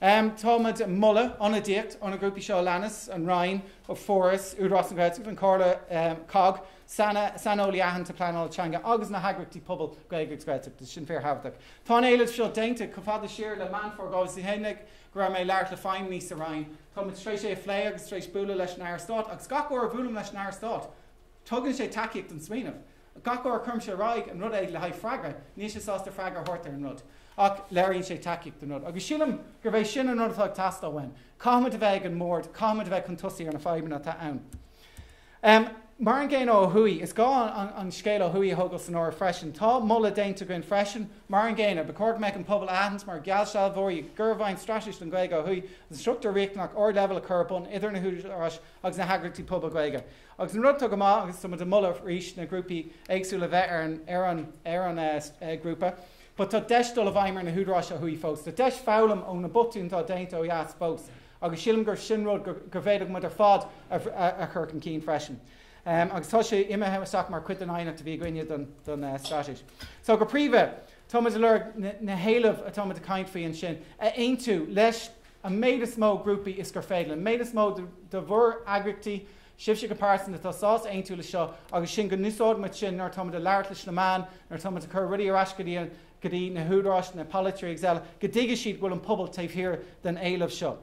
Táimid ag moladh ionadaíocht ó na grúpaí seo a leanas, an Roinn, Foras, Údarás na Gaeltachta, an Comhairle, COGG, saineolaí aitheanta pleanála teanga agus na heagraíochtaí pobail Gaeilge agus Gaeltachta. Sin fíorthábhachtach. Tá an éileamh seo déanta chomh fada siar le Meán Fómhair 2011 go raibh mé ag labhairt le feidhmeannaigh sa Roinn. Táimid tar éis é a phlé agus tar éis bualadh leis an Aire Stáit agus gach uair a bhuailim leis an Aire Stáit, tugann sé tacaíocht don smaoineamh. Gach uair a chuirimse ar aghaidh an rud é le haghaidh freagra, níl sé sásta freagra a thabhairt ar an rud. Ach léiríonn sé tacaíocht don rud. Agus sílim gurb é sin an rud atá ag teastáil uainn. Caithfimid a bheith ag an mbord, caithfimid a bheith chun tosaigh ar na fadhbanna atá ann. Mar an gcéanna ó thuaidh, is gá an scéal ó thuaidh a thógáil san áireamh freisin. Tá moladh déanta againn freisin, mar an gcéanna, ba chóir go mbeadh an pobal á aithint mar gheallsealbhóirí i gcur i bhfeidhm straitéis don Ghaeilge ó thuaidh agus an struchtúr riachtanach ardleibhéil a chur ar bun idir na húdaráis agus na heagraíochtaí pobail Gaeilge. Agus an rud atá go maith, agus tá muid ag moladh arís na grúpaí éagsúla a bheith ar an ar an ar an grúpa, but tá deis dul i bhfeidhm ar na húdaráis ó thuaidh fós. Tá deis foghlaim ó na botúin atá déanta ó dheas fós. Agus sílim gur sin rud go bhféadfadh muid ar fad a chur chun cinn freisin. Agus tá sé imithe isteach mar chuid den aighneacht a bhí againne don straitéis. So go príomha, tá muid ag lorg na héilimh atá muid ag caint faoi ansin a aontú leis an méid is mó grúpaí is gur féidir, an méid is mó de bhur eagraíochtaí, sibhse go pearsanta atá sásta aontú le seo agus sin go n-úsáidfidh muid sin nuair atá muid ag labhairt leis na meáin, nuair atá muid ag cur rudaí ar ais go dtí an go dtí na húdaráis, na polaiteoirí agus eile, go dtuigfidh siad go bhfuil an pobal taobh thiar den éileamh seo.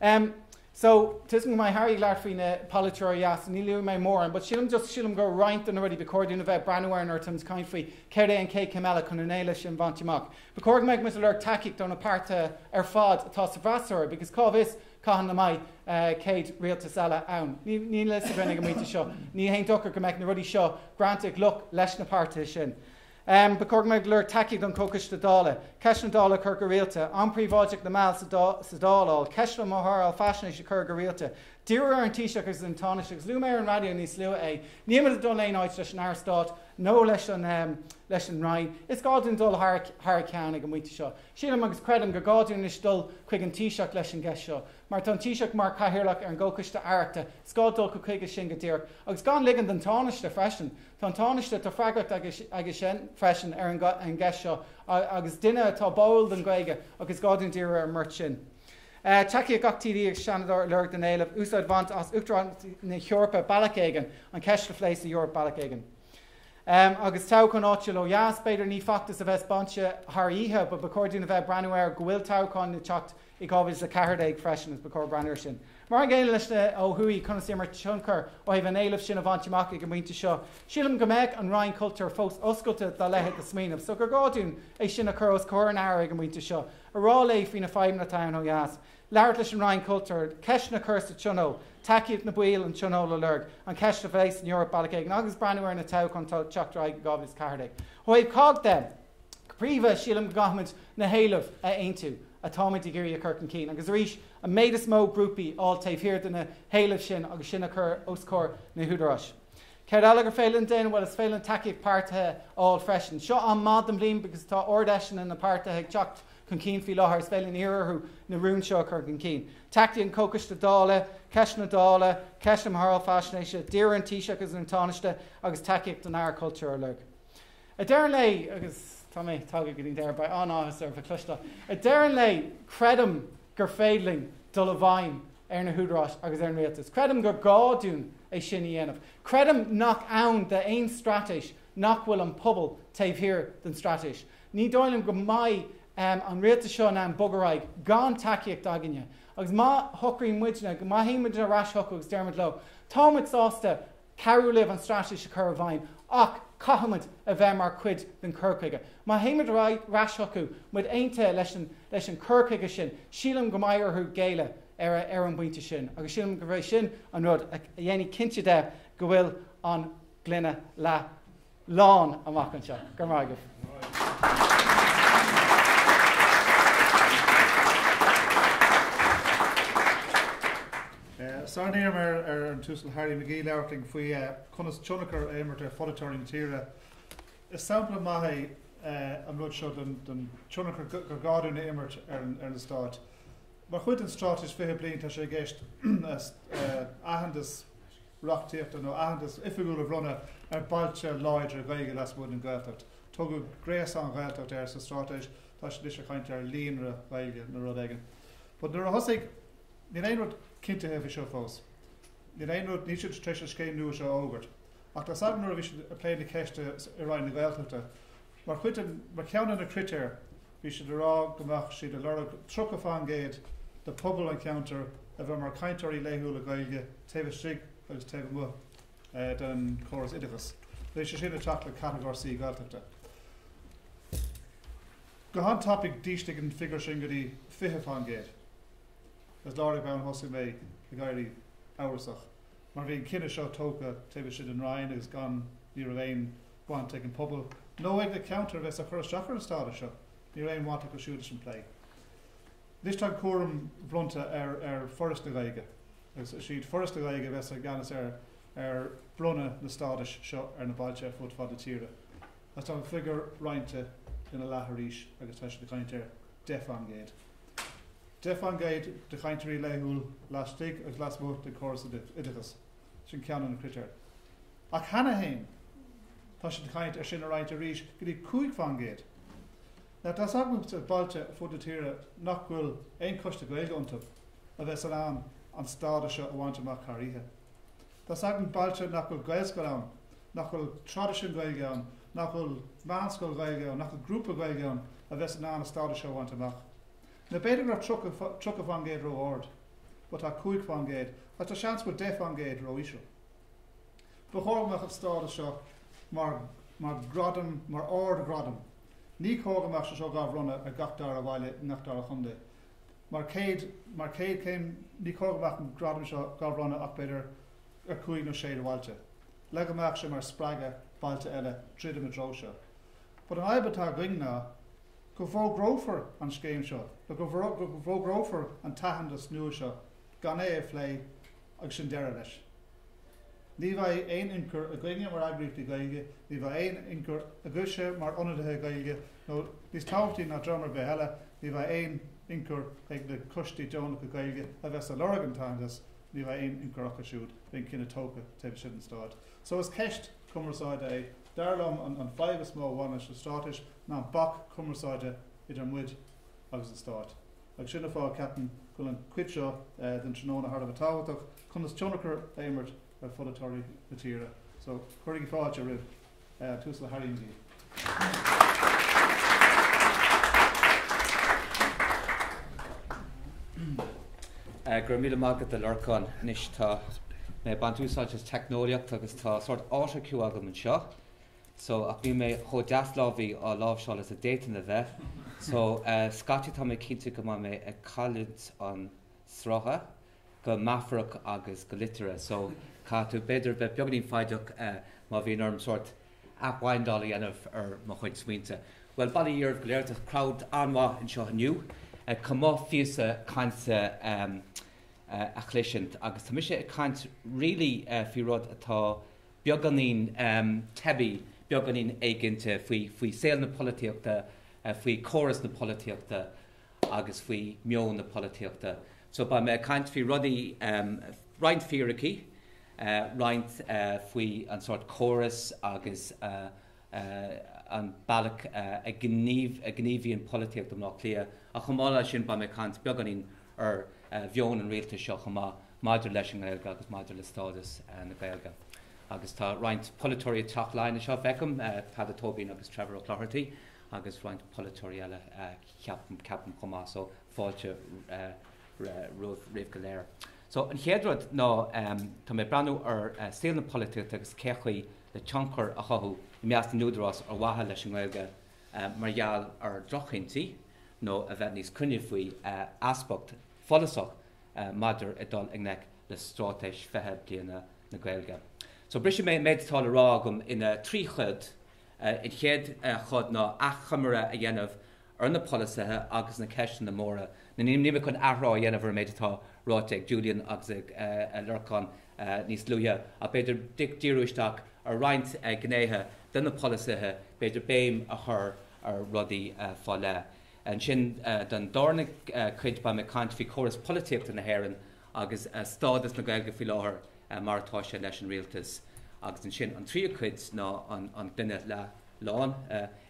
Um, so, tuigim go mbeidh Harry ag labhairt faoi na polaiteoirí dheas, ní luafaidh mé mórán, but sílim just sílim go roinnt de na rudaí ba chóir dúinn a bheith ag breathnú air nuair atá muid ag caint faoi céard é an chéad chéim eile chun an éileamh sin bhaint amach. Ba chóir go mbeadh muid ag lorg tacaíocht ó na páirtithe ar fad atá sa bhfreasúra, because cá bhfios cathain a mbeidh chéad rialtas eile ann. Níl a fhios againn ag an bpointe seo. Ní haon dochar go mbeadh na rudaí seo greanta i gcloch leis na páirtithe sin. Ba chóir go mbeadh ag lorg tacaíocht don Chomhchoiste Dála, ceisteanna Dála a chur go rialta, am príobháideach na mball sa Dáil a fháil, ceisteanna um shaoráil faisnéise a chur go rialta, díriú ar an Taoiseach agus an Tánaiste agus luaigh mé ar an raidió níos luaithe é, níl muid ag dul aon áit leis an Aire Stáit nó leis an leis an Roinn. Is gá dúinn dul thar thar a ceann ag an bpointe seo. Sílim agus creidim gur gá dúinn anois dul chuig an Taoiseach leis an gceist seo. Mar tá an Taoiseach mar chathaoirleach ar an gComhchoiste Aireachta, is gá dul chuige sin go díreach agus gan ligean don Tánaiste freisin. Tá an Tánaiste, tá freagracht aige sin freisin ar an gceist seo agus duine atá báúil don Ghaeilge agus is gá dúinn díriú ar an mbeirt sin. Tacaíocht gach TD agus Seanadóir a lorg don éileamh, úsáid a bhaint as Uachtaránacht na hEorpa bealach éigin, an cheist a phlé sa Eoraip bealach éigin. Agus toghchán áitiúil ó dheas, b'fhéidir ní feachtas a bheas bainte thar oíche, but ba chóir dúinn a bheith ag breathnú air go bhfuil toghchán ag teacht i 2014 freisin agus ba chóir breathnú air sin. Mar an gcéanna leis na ó thuaidh, conas imirt tionchar ó thaobh an éilimh sin a bhaint amach ag an bpointe seo. Sílim go mbeadh an Roinn Cultúir fós oscailte dá leithéid de smaoineamh, so gur gá dúinn é sin a chur os comhair an Aire ag an bpointe seo, a rá léi faoi na fadhbanna atá ann ó dheas, labhairt leis an Roinn Cultúir, ceisteanna a chur sa Tionól, tacaíocht na baill an Tionóil a lorg, an cheist a phlé san Eoraip bealach éigin agus breathnú ar na toghcháin atá ag teacht ar aghaidh i 2014. Ó thaobh COGG de, go príomha, sílim go gcaithfimid na héilimh a aontú atáimid ag iarraidh a chur chun cinn agus arís an méid is mó grúpaí a fháil taobh thiar de na héilimh sin agus sin a chur os comhair na húdaráis. Céard eile gur féidir linn déanamh? Bhuel, is féidir linn tacaíocht páirtithe a fháil freisin. Seo am maith den bhliain because tá ard-fheiseanna na páirtithe ag teacht chun cinn faoi láthair. Is féidir linn iarraidh orthu na rúin seo a chur chun cinn. Tacaíocht an Chomhchoiste Dála, ceist na Dála, ceist na Shaoráil Faisnéise, d'iarraidh an Taoiseach agus an Tánaiste agus tacaíocht don Aire Cultúir a lorg. Ag deireadh an lae, agus tá mé tagtha go dtí an deireadh, beidh an-áthas oraibh a chloisteáil, ag deireadh an lae, creidim gur féidir linn dul i bhfeidhm ar na húdaráis agus ar an rialtas. Creidim gur gá dúinn é sin a dhéanamh. Creidim nach ann d'aon straitéis nach bhfuil an pobal taobh thiar den straitéis. Ní dóigh liom go mbeidh an rialtas seo in ann bogadh ar aghaidh gan tacaíocht againne. Agus má shocraíonn muidne, má théann muid ar ais chucu agus deirimid leo, táimid sásta cabhrú libh an straitéis a chur i bhfeidhm ach caithfimid a bheith mar chuid den chur chuige. Má théimid ar ais chucu, muid aontaithe leis an leis an chur chuige sin, sílim go mbeidh orthu géilleadh ar ar an bpointe sin agus sílim gurb é sin an rud a dhéanfaidh cinnte de go bhfuil an gloine leath lán amach anseo. Go raibh maith agaibh. Sara n-iarraim ar an tUasal Harry McGee labhairt linn faoi conas tionchar a imirt ar pholaiteoirí na tíre, is sampla maith é an rud seo den tionchar gur gá dúinn a imirt ar na stáit. Mar chuid den Straitéis 20 Bliain tá sé i gceist aitheantas reachtaíochta nó aitheantas oifigiúil a bhronnadh ar bhailte láidre Gaeilge lasmuigh den Ghaeltacht. Tugadh gréasán Ghaeltacht air sa straitéis, tá siad anois ag caint ar líonra Gaeilge nó rud éigin. But nuair a thosaigh, níl aon rud cinntithe faoi seo fós. Níl aon rud, níl siad tar éis an scéim nua seo a fhógairt. Ach tá 's agam nuair a bhí siad ag plé na ceiste i Roinn na Gaeltachta, mar chuid den, mar cheann de na critéir, bhí siad ag rá go mbeadh siad ag lorg 30% de phobal an cheantair a bheith mar chainteoirí laethúla Gaeilge taobh istigh agus taobh amuigh den chóras oideachais. Bhí sé sin ag teacht le Catagóir C Gaeltachta. Go han-tapaidh d'ísligh an figiúr sin go dtí 20%. Agus láithreach bonn thosaigh mé ag éirí amhrasach mar bhí an cinneadh seo tógtha taobh istigh den Roinn agus gan, ní raibh aon bhaint ag an pobal nó ag na ceantair a bheas ag cur isteach ar an stádas seo. Ní raibh aon bhaint acu siúd leis an bplé. Anois tá an cúram bronnta ar ar Foras na Gaeilge agus is iad Foras na Gaeilge a bheas i gceannas ar ar bronnadh na stádais seo ar na bailte ar fud fad na tíre. Agus tá an figiúr roinnte ina leath arís agus tá siad ag caint ar 10%. 10% de chainteoirí laethúil laistigh agus lasmuigh den chóras oideachais. Sin ceann de na critéir. Ach cheana féin, tá siad ag caint ar sin a roinnt arís go dtí 5%. Now tá's agamsa bailte fud na tíre nach bhfuil aon choiste Gaeilge iontu a bheas in ann an stádas seo a bhaint amach thar oíche. Tá's agam bailte nach bhfuil Gaelscoil ann, nach bhfuil traidisiún Gaeilge ann, nach bhfuil meánscoil Ghaeilge ann, nach bhfuil grúpa Gaeilge ann a bheas in ann an stádas seo a bhaint amach. Now b'fhéidir go raibh 30% ró-ard, but tá 5% agus tá seans go bhfuil 10% ró-íseal. Ba chóir go mbeadh an stádas seo mar mar ghradam, mar ardghradam. Ní cóir go mbeadh sé seo dhá bhronnadh ar gach dara bhaile i ngach dara chontae. Mar chéad mar chéad chéim ní cóir go mbeadh an gradam seo dhá bhronnadh ach b'fhéidir ar chúig nó sé de bhailte. Le go mbeadh sé mar spreagadh bailte eile druidim i dtreo seo. But an fhadhb atá againn ná go bhfógrófar an scéim seo, nó go bhfógrófar an t-aitheantas nua seo gan é a phlé agus sin deireadh leis. Ní bheidh aon ionchur againne mar eagraíochtaí Gaeilge, ní bheidh aon ionchur agaibhse mar ionadaithe Gaeilge nó, níos tábhachtaí ná dream ar bith eile, ní bheidh aon ionchur ag na coistí deonacha Gaeilge a bheas ag lorg an t-aitheantas, ní bheidh aon ionchur acu siúd, beidh an cinneadh tógtha taobh istigh den Stát. So is ceist cumarsáide é. Dar liom an fadhb is mó a bhaineann leis an straitéis ná an bac cumarsáide idir muid agus an Stát. Agus sin an fáth ceapaim go bhfuil an chuid seo den tráthnóna thar a bheith tábhachtach, conas tionchar a imirt ar pholaiteoirí na tíre. So, cuirigí fáilte roimh an tUasal Harry McGee. Go raibh míle maith agat a Lorcáin. Anois tá mé ag baint úsáid as teicneolaíocht agus tá sórt autocue agam anseo. So, ach níl mé chomh deaslámhaí á láimhseáil is a d'fhéadfainn a bheith. So, scaití tá mé cinnte go mbeidh mé ag cailliúint an srutha, go meafarach agus go liteartha. So, caithfidh tú b'fhéidir bheith beagáinín foighdeach má bhíonn orm sórt athwindáil a dhéanamh ar mo chuid smaointe. Bhuel, bail ó Dhia oraibh go léir, tá crowd an-mhaith anseo inniu. Chomh maith phíosa cainte a chloisint agus tá mise ag caint really faoi rud atá beagáinín teibí, beagáinín éiginnte faoi, faoi saol na polaitíochta, faoi chóras na polaitíochta agus faoi meon na polaitíochta. So beidh mé ag caint faoi rudaí, roinnt fíricí, roinnt faoi an sórt córas agus an bealach a ghníomhaíonn polaitíocht i mBleá Cliath ach chomh maith leis sin beidh mé ag caint beagáinín ar mheon an rialtais seo chomh maith maidir leis an nGaeilge agus maidir le stádas na Gaeilge. Agus tá roinnt polaiteoirí i dTeach Laighean anseo, feicim, Peadar Tóibín agus Trevor Ó Clochartaigh agus roinnt polaiteoirí eile ceapaim chomh maith, so fáilte romhaibh go léir. So an chéad rud ná tá mé ag breathnú ar saol na polaitíochta agus cé chaoi le tionchar a chothú i measc na n-údarás ar mhaithe leis an nGaeilge mar gheall ar dhrochchinntí nó a bheith níos cruinne faoi easpacht follasach maidir ag dul i ngleic le Straitéis 20 Bliana na Gaeilge. So brisfidh mé an méid atá le rá agam ina thrí chuid. An chéad chuid ná achoimre a dhéanamh ar na polasaithe agus na ceisteanna móra. Níl mé chun athrá a dhéanamh ar an méid atá ráite ag Julian agus ag Lorcán níos luaithe, ach b'fhéidir díriú isteach ar roinnt gnéithe de na polasaithe, b'fhéidir béim a chur ar rudaí fá leith. Ansin don darna cuid beidh mé ag caint faoi chóras polaitíochta na hÉireann agus stádas na Gaeilge faoi láthair mar atá sé leis an rialtas. Agus ansin an tríú cuid ná an gloine leath lán,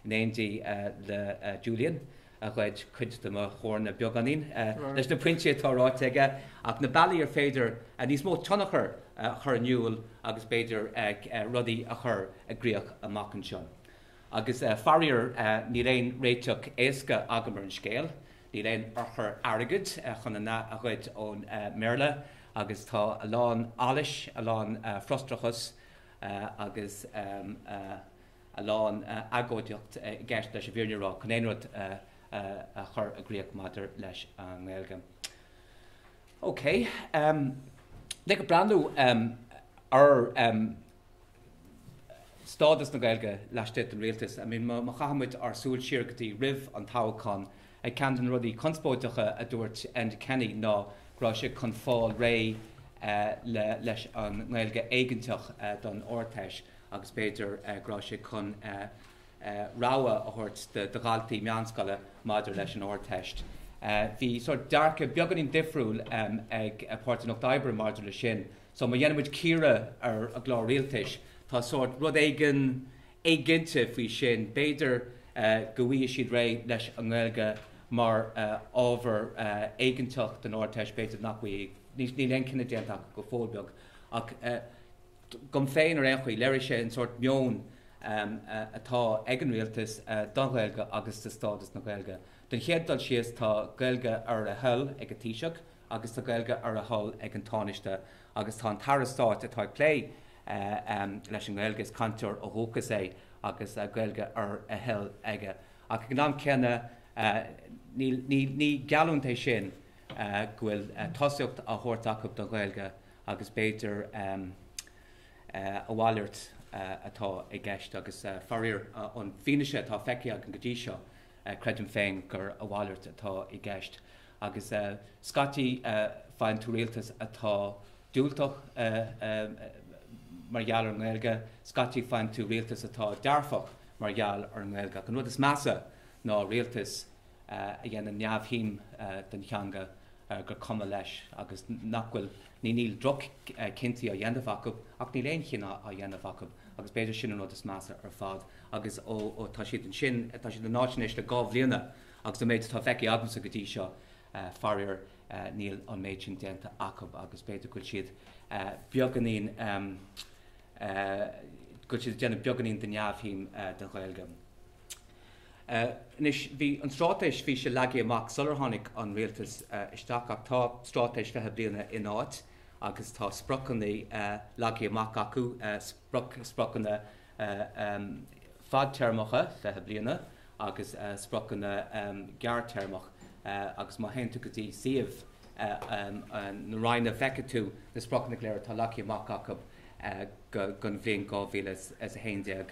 in éindí le Julian, a ghoid cuid de mo shoirne beagáinín leis na pointí atá ráite aige, ach na bealaí ar féidir níos mó tionchar a chur in iúl agus b'fhéidir rudaí a chur i gcrích amach anseo. Agus faraor, níl aon réiteach éasca agam ar an scéal. Níl aon urchar airgid chun an nath a ghoid ón mBéarla agus tá a lán allais, a lán frustrachas agus a lán agóidíocht i gceist leis an bhfírinne a rá chun aon rud a chur i gcrích maidir leis an nGaeilge. Ok, ag breathnú ar stádas na Gaeilge laistigh den rialtas. I mean, má chaitheann muid ár súil siar go dtí roimh an toghchán, ceann de na rudaí conspóideacha a dúirt Enda Kenny ná go raibh sé chun fáil réidh le leis an nGaeilge éigeantach don Ardteist agus b'fhéidir go raibh sé chun rogha a thabhairt do dhaltaí meánscoile maidir leis an Ardteist. Bhí sórt dearcadh beagáinín difriúil ag Páirtí an Lucht Oibre maidir leis sin. So má dhéanann muid cíoradh ar a gclár rialtais, tá sórt rud éigin éiginnte faoi sin. B'fhéidir go bhfaighidh siad réidh leis an nGaeilge mar ábhar éigeantach don Ardteist, b'fhéidir nach bhfaighidh. Níl aon cinneadh déanta acu go fóill beag. Ach dom féin ar aon chaoi, léirigh sé an sórt meon atá ag an rialtas don Ghaeilge agus do stádas na Gaeilge. Don chéad dul síos, tá Gaeilge ar a thoil ag an Taoiseach, agus tá Gaeilge ar a thoil ag an Tánaiste agus tá an tAire Stáit atá ag plé leis an nGaeilge, is cainteoir ó dhúchas é agus Gaeilge ar a thoil aige. Ach ag an am céanna ní geallúint é sin go bhfuil tosaíocht á thabhairt acu don Ghaeilge agus b'fhéidir a mhalairt atá i gceist agus faraor an fianaise atá feicthe againn go dtí seo Creidim féin gur a mhalairt atá i gceist agus scaití faigheann tú rialtas atá diúltach mar gheall ar an nGaeilge, scaití faigheann tú rialtas atá dearfach mar gheall ar an nGaeilge. Ach an rud is measa ná rialtas a dhéanann neamhshuim den theanga, gur cuma leis agus nach bhfuil, ní níl droch-chinntí á dhéanamh acu ach níl aon chinneadh á dhéanamh acu agus b'fhéidir sin an rud is measa ar fad. Agus ó tá siad ansin, tá siad in áit anois le 2 bhliana agus an méid atá feicthe agamsa go dtí seo. Faraor, níl an méid sin déanta acu agus b'fhéidir go bhfuil siad beagáinín, go bhfuil siad ag déanamh beagáinín de neamhshuim den Ghaeilge. Anois, bhí an straitéis, bhí sé leagtha amach sular tháinig an rialtas isteach ach tá straitéis 20 bliana in áit agus tá spriocanna leagtha amach acu, spriocanna fadtéarmacha, 20 bliana, agus spriocanna gearrthéarmach agus má théann tú go dtí suíomh na Roinne feicfidh tú na spriocanna go léir atá leagtha amach acu don bhliain 2011.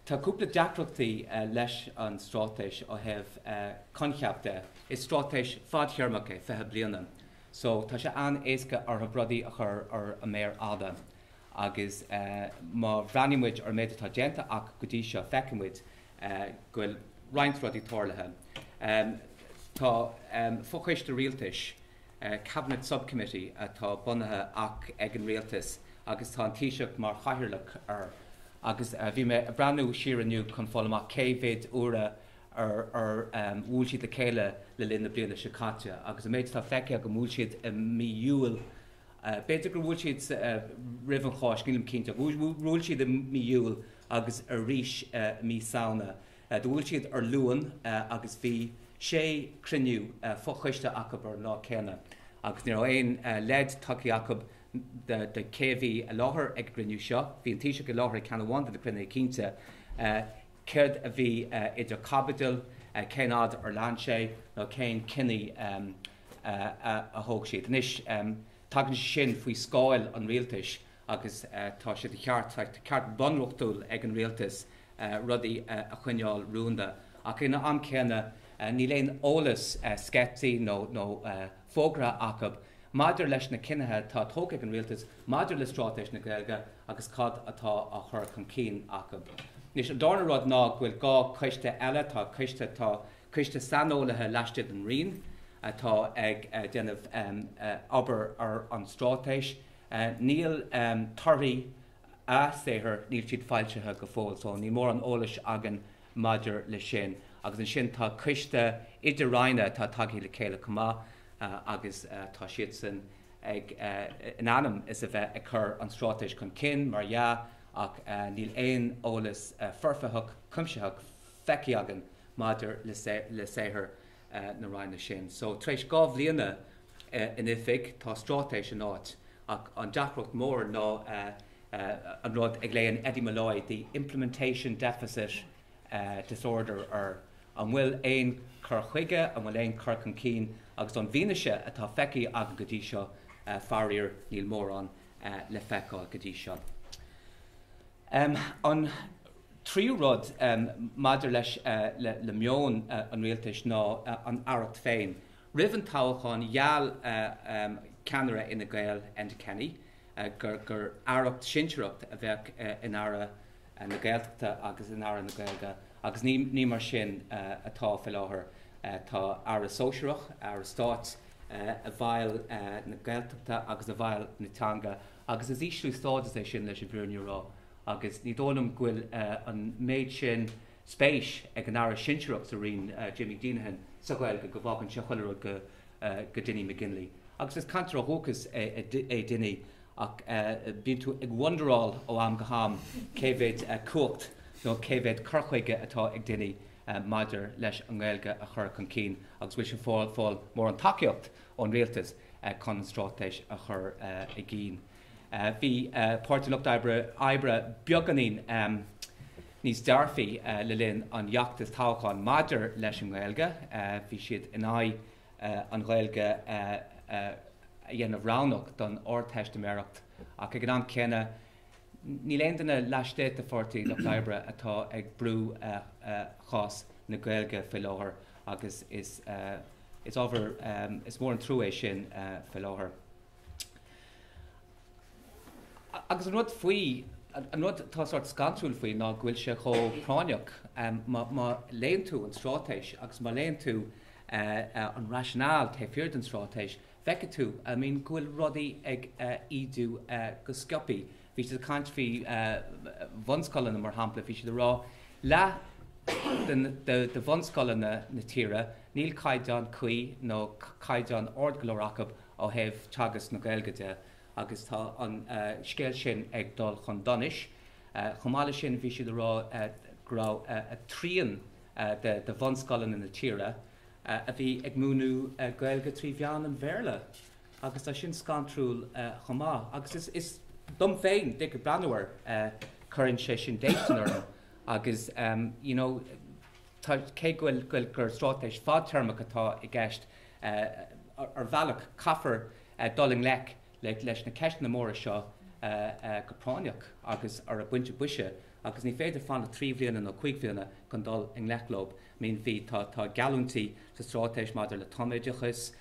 Tá cúpla deacrachtaí leis an straitéis ó thaobh coincheap de. Is straitéis fadtéarmach é, 20 bliana, so tá sé an-éasca orthu rudaí a chur ar an méar fhada agus má bhreathnaíonn muid ar an méid atá déanta acu go dtí seo feicfidh muid go bhfuil roinnt rudaí tarlaithe. Tá fochoiste rialtais, Cabinet Subcommittee, atá bunaithe ag an rialtas agus tá an Taoiseach mar chathaoirleach air agus bhí mé ag breathnú siar inniu chun fáil amach cé mhéad uaire ar bhuail siad le chéile le linn na bliana seo caite agus an méid atá feicthe agam bhuail siad i mí Iúil B'fhéidir gur bhuail siad roimh an Cháisc, nílim cinnte, ach bhuail siad i mí Iúil agus arís i mí Samhna. Do bhuail siad ar Luan agus bhí sé chruinniú fochoiste acu ar an lá céanna agus ní raibh aon leid tugtha acu de cé a bhí i láthair ag an gcruinniú seo. Bhí an Taoiseach i láthair ag ceann amháin de na cruinnithe cinnte. Céard a bhí idir chaibidil, cén fhad ar lean sé nó cén cinní a thóg siad. Anois, tagann sé sin faoi scáil an rialtais agus tá sé de cheart, tá ceart bunreachtúil ag an rialtas rudaí a choinneáil rúnda. Ach ag an am céanna, níl aon eolas sceite nó fógartha acu maidir leis na cinnithe atá tógtha ag an rialtas maidir le Straitéis na Gaeilge agus cad atá á chur chun cinn acu. Anois, an darna rud ná go bhfuil 2 choiste eile, tá coiste, tá Coiste saineolaithe laistigh den Roinn atá ag déanamh obair ar an straitéis. Níl torthaí a saothair, níl siad foilsithe go fóill, so níl mórán eolais againn maidir le sin. Agus ansin tá coiste idir-roinne atá tagtha le chéile chomh maith agus tá siadsan ag, in ainm is a bheith ag cur an straitéis chun cinn, mar dhea, ach níl aon eolas foirfitheach, cuimsitheach feicthe againn maidir le saothar na Roinne sin. So, tar éis 2 bhliana in oifig, tá straitéis in áit, ach an deacracht mór ná an rud a ghlaonn Eddie Molloy the implementation deficit disorder air. An bhfuil aon cur chuige, an bhfuil aon cur chun cinn agus ón bhfianaise atá feicthe againn go dtí seo, faraor, níl mórán le feiceáil go dtí seo. An tríú rud maidir leis le meon an rialtais ná an aireacht féin. Roimh an toghchán gheall ceannaire Fhine Gael, Enda Kenny, gur aireacht sinsearach a bheadh in Aire na Gaeltachta agus in Aire na Gaeilge agus ní mar sin atá faoi láthair. Tá aire sóisearach, aire stáit, i bhfeighil na Gaeltachta agus i bhfeighil na teanga Agus is ísliú stádais é sin leis an bhfírinne a rá agus ní dóigh liom go bhfuil an méid sin spéis ag an Aire sinsearach sa Roinn, Jimmy Deenihan, sa Ghaeilge go bhfágann sé chuile rud go Dinny McGinley. Agus is cainteoir ó dhúchas é Dinny ach bíonn tú ag wonderáil ó am go ham cé mhéid cumhacht nó cé mhéid cur chuige atá ag Dinny maidir leis an nGaeilge a chur chun cinn agus bhfuil sé ag fáil mórán tacaíocht ón rialtas chun an straitéis a chur i gcinn. Bhí Páirtí an Lucht Oibre beagáinín níos dearfaí le linn an fheachtais toghcháin maidir leis an nGaeilge. Bhí siad in aghaidh an Ghaeilge a dhéanamh roghnach don Ardteistiméireacht ach ag an am céanna níl aon duine laistigh de Pháirtí Lucht Oibre atá ag brú chás na Gaeilge faoi láthair agus is Is ábhar, is mór an trua é sin faoi láthair. Agus an rud faoi, an rud atá sórt scantrúil faoi ná go bhfuil sé chomh práinneach. Má léann tú an straitéis agus má léann tú an rationale taobh thiar den straitéis, feicfidh tú, I mean, go bhfuil rudaí ag ídiú go sciobthaí. Bhí siad ag caint faoi bhunscoileanna, mar shampla, bhí siad ag rá leath. de bhunscoileanna na tíre, níl caighdeán cuí nó caighdeán ard go leor acu ó thaobh teagasc na Gaeilge de agus tá an scéal sin ag dul chun donais. Chomh maith leis sin bhí siad ag rá go raibh trian de bhunscoileanna na tíre a bhí ag múineadh Gaeilge trí mheán an Bhéarla agus tá sin scantrúil chomh maith. Agus is dom féin, ag breathnú air, cuireann sé sin déistin orm agus you know tá cé go bhfuil gur straitéis fadtéarmach atá i gceist ar bhealach caithfear dul i ngleic leis na ceisteanna móra seo go práinneach agus ar an bpointe boise agus ní féidir fanacht 3 bhliana nó 5 bhliana chun dul i ngleic leo. I mean bhí tá tá geallúintí sa straitéis maidir le tumoideachas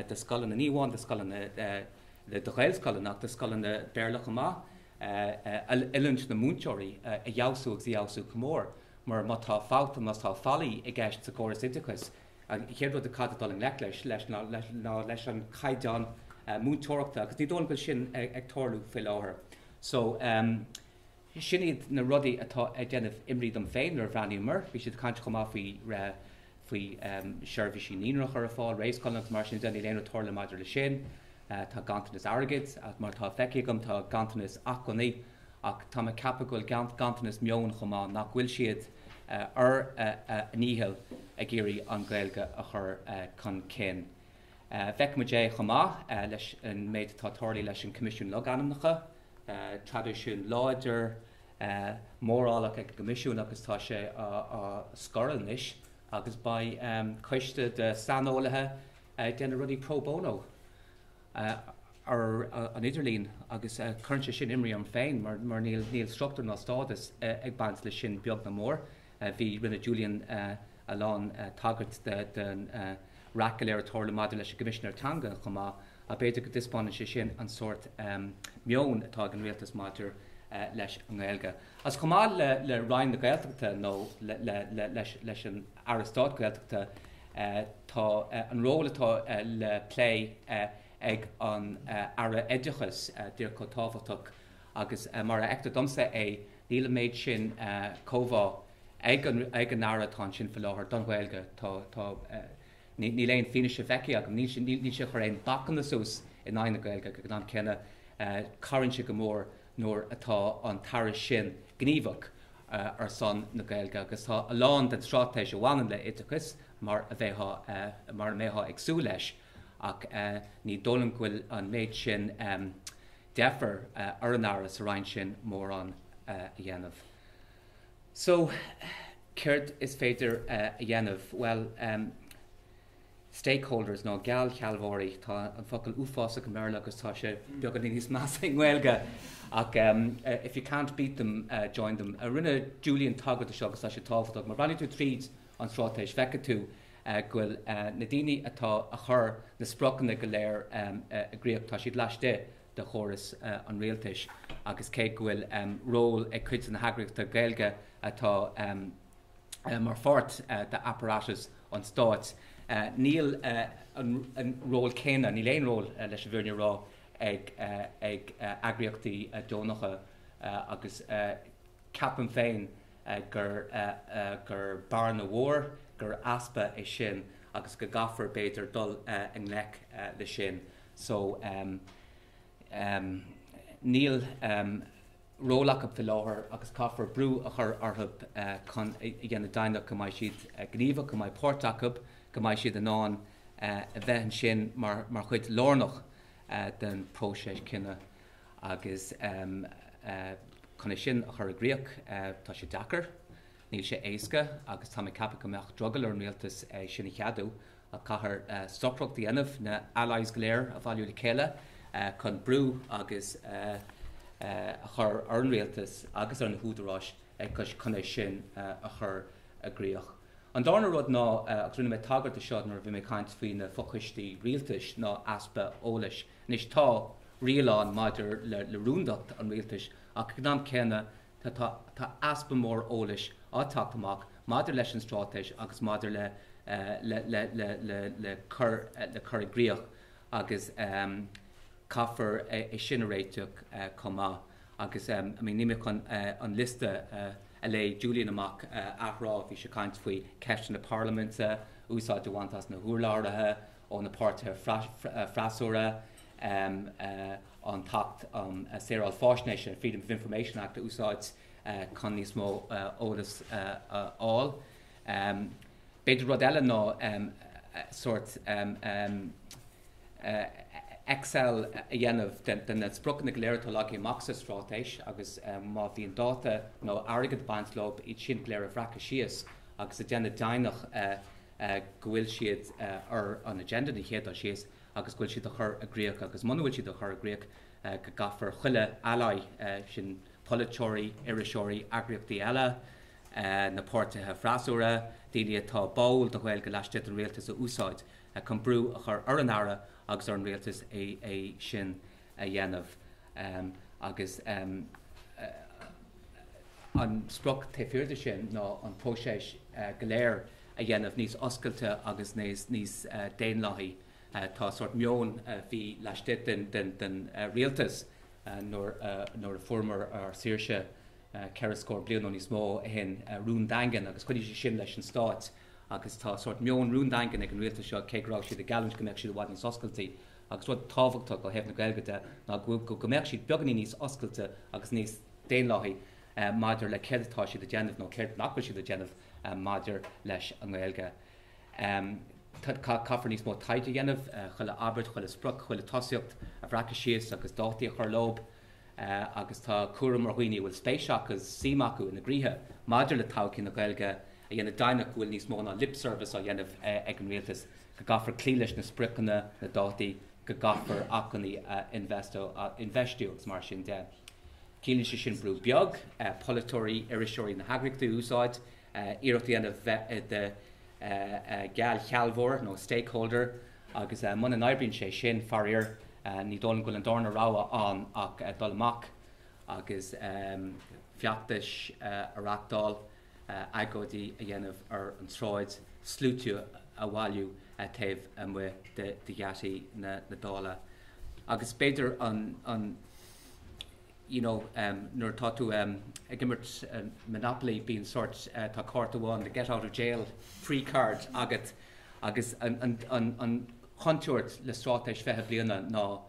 do scoileanna ní amháin do scoileanna do Ghaelscoileanna ach do scoileanna Béarla chomh maith, oiliúint na múinteoirí a fheabhsú agus a fheabhsú go mór mar má tá fabht má tá faillí i gceist sa gcóras oideachais an chéad rud a caithfidh dul i ngleic leis leis ná ná leis an caighdeán múinteoireachta agus ní dóigh liom go bhfuil sin ag tarlú faoi láthair. So um, sin iad na rudaí atá ag déanamh imní dom féin nuair a bhreathnaím air. Bhí siad ag caint chomh maith faoi faoi um, seirbhísí naíonra a chur ar fáil, réamhscoileanna agus mar sin de, níl aon rud ag tarlú maidir leis sin. Uh, tá ganntanas airgid, mar tá feicthe agam tá ganntanas acmhainní ach tá mé ag ceapadh go bhfuil ganntanas meoin chomh maith nach bhfuil siad ar a ndícheall ag iarraidh an Ghaeilge a chur chun cinn. Feicimid é chomh maith leis an méid atá tarlaithe leis an Coimisiún Logainmneacha, traidisiún láidir mórálach ag an gCoimisiún agus tá sé á scoradh anois agus beidh coiste de saineolaithe ag déanamh rudaí pro bono ar an idirlíon agus cuireann sé sin imní orm féin mar mar níl níl struchtúr ná stádas ag baint leis sin beag ná mór. Bhí rinne Julian a lán tagairt den raic go léir a tharla maidir leis an gCoimisinéir Teanga chomh maith ach b'fhéidir go dtaispeánann sé sin an sórt meoin atá ag an rialtas maidir leis an nGaeilge. Agus chomh maith le le Roinn na Gaeltachta nó le le le leis leis an Aire Stáit Gaeltachta tá an ról atá le plé ag an Aire Oideachais díreach chomh tábhachtach agus mar a fheictear domsa é níl an méid sin comhbhá ag an ag an Aire atá ansin faoi láthair don Ghaeilge. Tá tá níl aon fianaise feicthe agam, níl sé níl sé ag cur aon bacanna suas in aghaidh na Gaeilge ag an am céanna cabhraíonn sé go mór nuair atá an tAire sin gníomhach ar son na Gaeilge agus tá a lán den straitéis a bhaineann le oideachas mar a bheifeá mar a mbeifeá ag súil leis ach ní dóigh liom go bhfuil an méid sin deifir ar an Aire sa Roinn sin mórán a dhéanamh. So céard is féidir a dhéanamh? Bhuel, stakeholders nó geallshealbhóirí, tá an focal uafásach i mBéarla agus tá sé beagáinín níos measa i nGaeilge ach if you can't beat them, join them. Rinne Julian tagairt do seo agus tá sé tábhachtach. Má bhreathnaíonn tú tríd an straitéis feicfidh tú go bhfuil na daoine atá a chur na spriocanna go léir i gcrích, tá siad laistigh de chóras an rialtais agus cé go bhfuil ról ag cuid de na heagraíochtaí Gaeilge atá mar pháirt d'apparatus an stáit, níl an ról céanna, níl aon ról leis an bhfírinne a rá ag eagraíochtaí deonacha agus ceapaim féin gur gur bearna mhór, gur easpa é sin agus go gcaithfear b'fhéidir dul i ngleic le sin. So níl ról acu faoi láthair agus caithfear brú a chur orthu chun a dhéanamh deimhneach go mbeidh siad gníomhach, go mbeidh páirt acu, go mbeidh siad in ann a bheith ansin mar mar chuid lárnach den próiseas cinnidh agus chun é sin a chur i gcrích tá sé deacair, níl sé éasca agus tá mé ag ceapadh go mbeadh drogall ar an rialtas é sin a cheadú ach caithfear stocaireacht a dhéanamh, na allies go léir a bhailiú le chéile chun brú agus a chur ar an rialtas agus ar na húdaráis chun é sin a chur i gcrích. An darna rud ná, agus rinne mé tagairt do seo nuair a bhí mé ag caint faoi na fochoistí rialtais, ná easpa eolais. Anois tá riail ann maidir le le rúndacht an rialtais ach ag an am céanna tá tá tá easpa mór eolais á teacht amach maidir leis an straitéis agus maidir le le le le le le cur le cur i gcrích agus caithfear é sin a réiteach chomh maith agus I mean níl mé chun an liosta a a léigh Julian amach athrá, bhí sé ag caint faoi ceisteanna parlaiminte, úsáid a bhaint as na hurlabhraithe ó na páirtithe freasúra, an tAcht um Saoráil Faisnéise, Freedom of Information Act, a úsáid chun níos mó eolas a fháil. B'fhéidir rud eile ná sórt Excel a dhéanamh de na spriocanna go léir atá leagtha amach sa straitéis agus má bhíonn dáta nó airgead ag baint leo, iad sin go léir a bhreacadh síos agus a dhéanamh deimhneach go bhfuil siad ar an agenda den chéad dul síos agus go bhfuil siad á chur i gcrích agus muna bhfuil siad á chur i gcrích go gcaithfear chuile ally, sin polaiteoirí, iriseoirí, eagraíochtaí eile, na páirtithe freasúra, daoine atá báúil don Ghaeilge laistigh den rialtas a úsáid chun brú a chur ar an Aire agus ar an rialtas é sin a dhéanamh. Agus an sprioc taobh thiar de sin ná an próiseas go léir a dhéanamh níos oscailte agus níos daonlathaí. Tá sórt meon a bhí laistigh den rialtas nuair a fuaireamar ár saoirse 4 scór bliain nó níos mó ó shin, rúndaingean, agus chuidigh sé sin leis an stát agus tá sórt meon rúndaingean ag an rialtas seo cé go raibh siad ag geallúint go mbeadh siad i bhfad níos oscailtí agus rud tábhachtach ó thaobh na Gaeilge de ná go go mbeadh siad beagáinín níos oscailte agus níos daonlathaí maidir le céard atá siad ag déanamh nó céard nach bhfuil siad ag déanamh maidir leis an nGaeilge. Caithfear níos mó taighde a dhéanamh, chuile abairt, chuile sprioc, chuile tosaíocht a bhreacadh síos agus dátaí a chur leo. Agus tá cúram ar dhaoine a bhfuil spéis acu, suim acu ina gcroíthe maidir le todhchaí na Gaeilge a dhéanamh deimhneach go bhfuil níos mó ná lip service á dhéanamh ag an rialtas, go gcaithfear cloí leis na spriocanna, na dátaí, go gcaithfear acmhainní a infheistiú agus mar sin de. Ciallaíonn sé sin brú beag, polaiteoirí, iriseoirí, na heagraíochtaí a úsáid, iarracht a dhéanamh bheith i do gheallshealbhóir nó stakeholder agus muna n-oibríonn sé sin, faraor, ní dóigh liom go bhfuil an darna rogha ann ach dul amach agus feachtais a reachtáil, agóidí a dhéanamh ar an tsráid, sluaite a bhailiú taobh amuigh de gheataí na Dála. Agus b'fhéidir an. you know nuair atá tú ag imirt Monopoly bíonn sórt, tá cárta amháin, the get out of jail free card agat agus an chontúirt le straitéis 20 bliana ná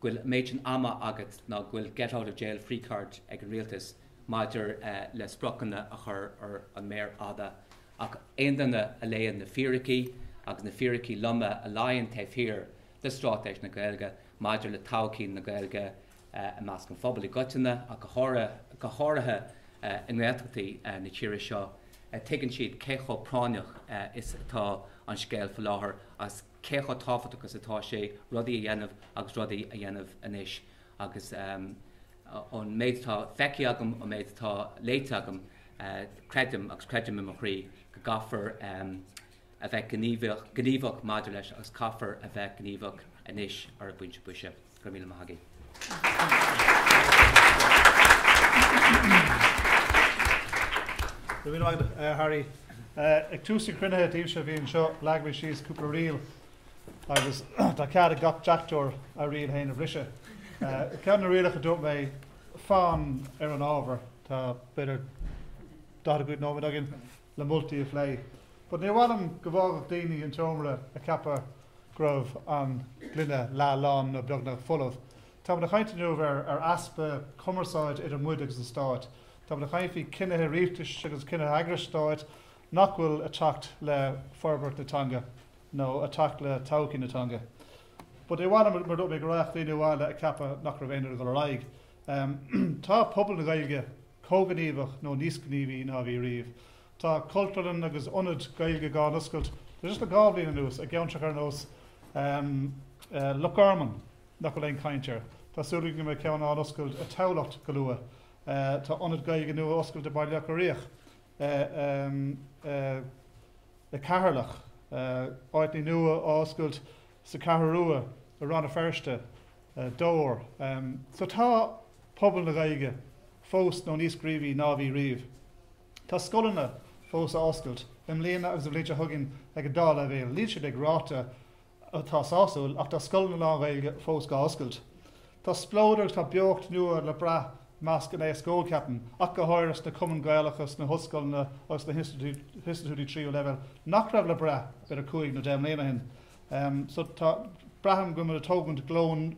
go bhfuil an méid sin ama agat ná go bhfuil get out of jail free card ag an rialtas maidir le spriocanna a chur ar an méar fhada. Ach aon duine a léann na fíricí agus na fíricí loma a luíonn taobh thiar de Straitéis na Gaeilge maidir le todhchaí na Gaeilge i measc an phobail i gcoitinne ach go háirithe i nGaeltachtaí na tíre seo, tuigeann siad cé chomh práinneach is atá an scéal faoi láthair agus cé chomh tábhachtach is atá sé rudaí a dhéanamh agus rudaí a dhéanamh anois. Agus ón méid atá feicthe agam, ón méid atá léite agam, creidim agus creidim i mo chroí go gcaithfear a bheith gníomhach maidir leis agus caithfear a bheith gníomhach anois ar an bpointe boise. Go raibh míle maith agaibh. Go raibh míle maith agat, Harry. Ag tús an chruinnithe daoibhse a bhí anseo, leag mé síos cúpla riail agus tá cead ag gach deachtóir a riail féin a bhriseadh. Ceann de na rialacha a dúirt mé, fan ar an ábhar. Tá b'fhéidir 45 nóiméad againn le moltaí a phlé. But níor mhaith liom go bhfágfadh daoine an tseomra ag ceapadh go raibh an gloine leath lán nó beagnach folamh. Táimid ag caint inniu ar ar easpa cumarsáid idir muid agus an Stát. Táimid ag caint faoi cinnithe rialtais agus cinnithe eagrais stáit nach bhfuil ag teacht le forbairt na teanga nó ag teacht le todhchaí na teanga. But níor mhaith liom, mar dúirt mé, go raghadh daoine abhaile ag ceapadh nach raibh aon rud ag dul ar aghaidh. Tá pobal na Gaeilge chomh gníomhach nó níos gníomhaí ná a bhí riamh. Tá cultúrlann agus ionaid Gaeilge dhá n-oscailt le just le 2 bhliain anuas i gceantracha ar nós Loch Garman, nach bhfuil aon chaint air. Tá súil againn go mbeidh ceann á n-oscailt i Tamhlacht go luath. Tá ionad Gaeilge nua oscailte i Baile Átha Riach, i Ceatharlach, áiteanna nua á oscailt sa Cheathrú Rua, i Rann na Feirste, Dobhar. So tá pobal na Gaeilge fós nó níos gníomhaí ná a bhí riamh. Tá scoileanna fós á oscailt, i mbliana agus an bhliain seo chugainn ag an dá leibhéal. Níl siad ag ráta atá sásúil ach tá scoileanna lán-Ghaeilge fós dhá oscailt. Tá spleodar agus tá beocht nua le brath measc an aos óg, ceapaim, ach go háirithe sna cumainn Ghaelacha, sna hollscoileanna agus sna hinstitiúidí tríú leibhéal, nach raibh le brath b'fhéidir 5 nó 10 mbliana ó shin. So tá, braithim go bhfuil muid ag tógaint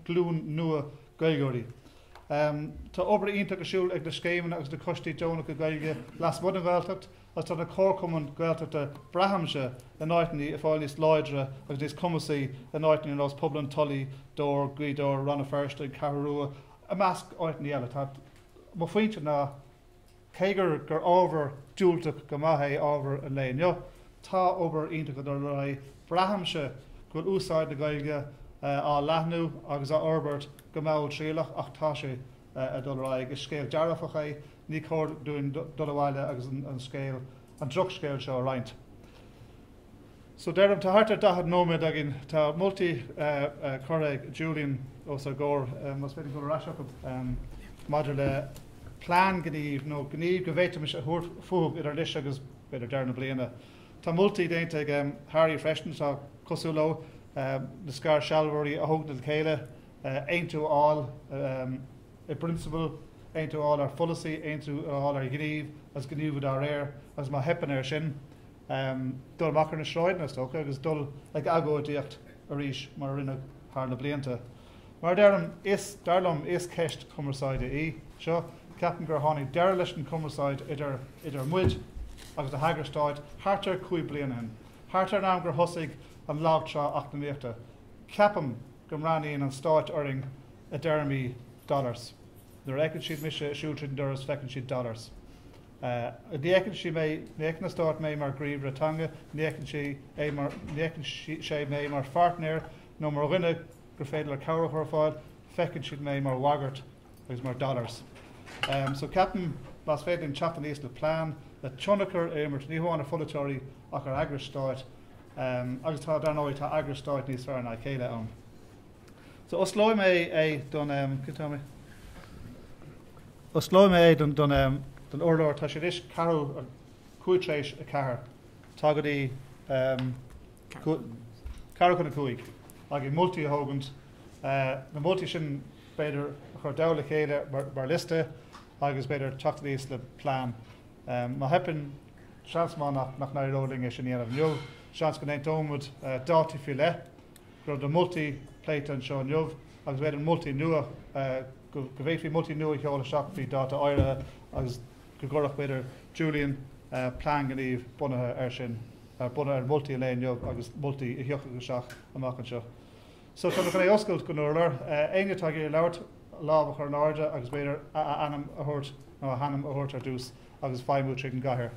glúin nua Gaeilgeoirí. Tá obair iontach ar siúl ag na scéimeanna agus na coistí deonacha Gaeilge lasmuigh den Ghaeltacht agus tá na comharchumainn Gaeltachta, braithimse, in áiteanna ag fáil níos láidre agus níos cumasaí in áiteanna ar nós Pobal an Tulaigh, Dobhar, Gaoth Dobhair, Rann na Feirste, An Cheathrú Rua, i measc áiteanna eile. Tá, mo phointe ná, cé gur gur ábhar diúltach go maith é ábhar an lae inniu, tá obair iontach ag dul ar aghaidh. Braithimse go bhfuil úsáid na Gaeilge á leathnú agus á fhorbairt go mall trialach ach tá sé ag dul ar aghaidh. Is scéal dearfach é. Ní cóir dúinn dul abhaile agus an scéal, an drochscéal seo a roinnt. So deirim, tá thart ar 40 nóiméad againn. Tá moltaí curtha ag Julian os ár gcomhair, más féidir dul ar ais acu, maidir le plean gnímh nó gníomh go bhféadfaimis a thabhairt fúthu idir anois agus b'fhéidir deireadh na bliana. Tá moltaí déanta ag Harry freisin atá cosúil leo, na scairshealbhóirí a thógaint le chéile, aontú a fháil i bprionsabal, aontú a fháil ar pholasaí, aontú a fháil ar ghníomh agus gníomhú dá réir agus má theipeann air sin, dul amach ar na sráideanna, is dócha, agus dul ag agóidíocht arís mar a rinneadh thar na blianta. Mar a deirim, is, dar liom, is ceist cumarsáide í seo. Ceapaim gur tháinig deireadh leis an chumarsáid idir, idir muid agus na heagrais stáit thart ar chúig bliana ó shin, thart ar an am gur thosaigh an lagtrá eacnamaíochta. Ceapaim go mbreathnaíonn an stáit orainn i dtéarmaí dollars. Nuair a fheiceann siad mise ag siúl tríd an doras, feiceann siad dollars. Ní fheiceann sí mé, ní fheiceann an stát mé mar ghníomhaire teanga, ní fheiceann sí é mar, ní fheiceann sé mé mar pháirtnéir nó mar dhuine gur féidir le cabhair a chur ar fáil, feiceann siad mé mar bhagairt agus mar dollars. So ceapaim, más féidir linn teacht aníos le plean, le tionchar a imirt, ní hamháin ar pholaiteoirí ach ar eagrais stáit, agus tá, dar ndóigh, tá eagrais stáit níos fearr ná a chéile ann. So osclóidh mé é don, cén t-am é? Osclóidh mé é don, don, don urlár. Tá sé anois ceathrú, 4:05. Tá go dtí 4:45 againn moltaí a thógaint. Na moltaí sin b'fhéidir a chur dtoll a chéile mar liosta agus b'fhéidir teacht aníos le plean. Má theipeann, seans maith nach n-éireoidh linn é sin a dhéanamh inniu. Seans go n-aontóidh muid dátaí faoi leith. go raibh na moltaí pléite anseo inniu agus b'fhéidir moltaí nua, go bhféadfaí moltaí nua a sheoladh isteach faoi dáta áirithe agus go gcuirfeadh b'fhéidir Julian plean gnímh bunaithe air sin, bunaithe ar mholtaí an lae inniu agus moltaí a thiocfadh isteach amach anseo. So tá mé chun é a oscailt don urlár. Éinne atá ag iarraidh labhairt, lámh a chur in airde agus b'fhéidir a ainm a thabhairt nó a hainm a thabhairt ar dtús agus feidhmiú tríd an gcathaoir.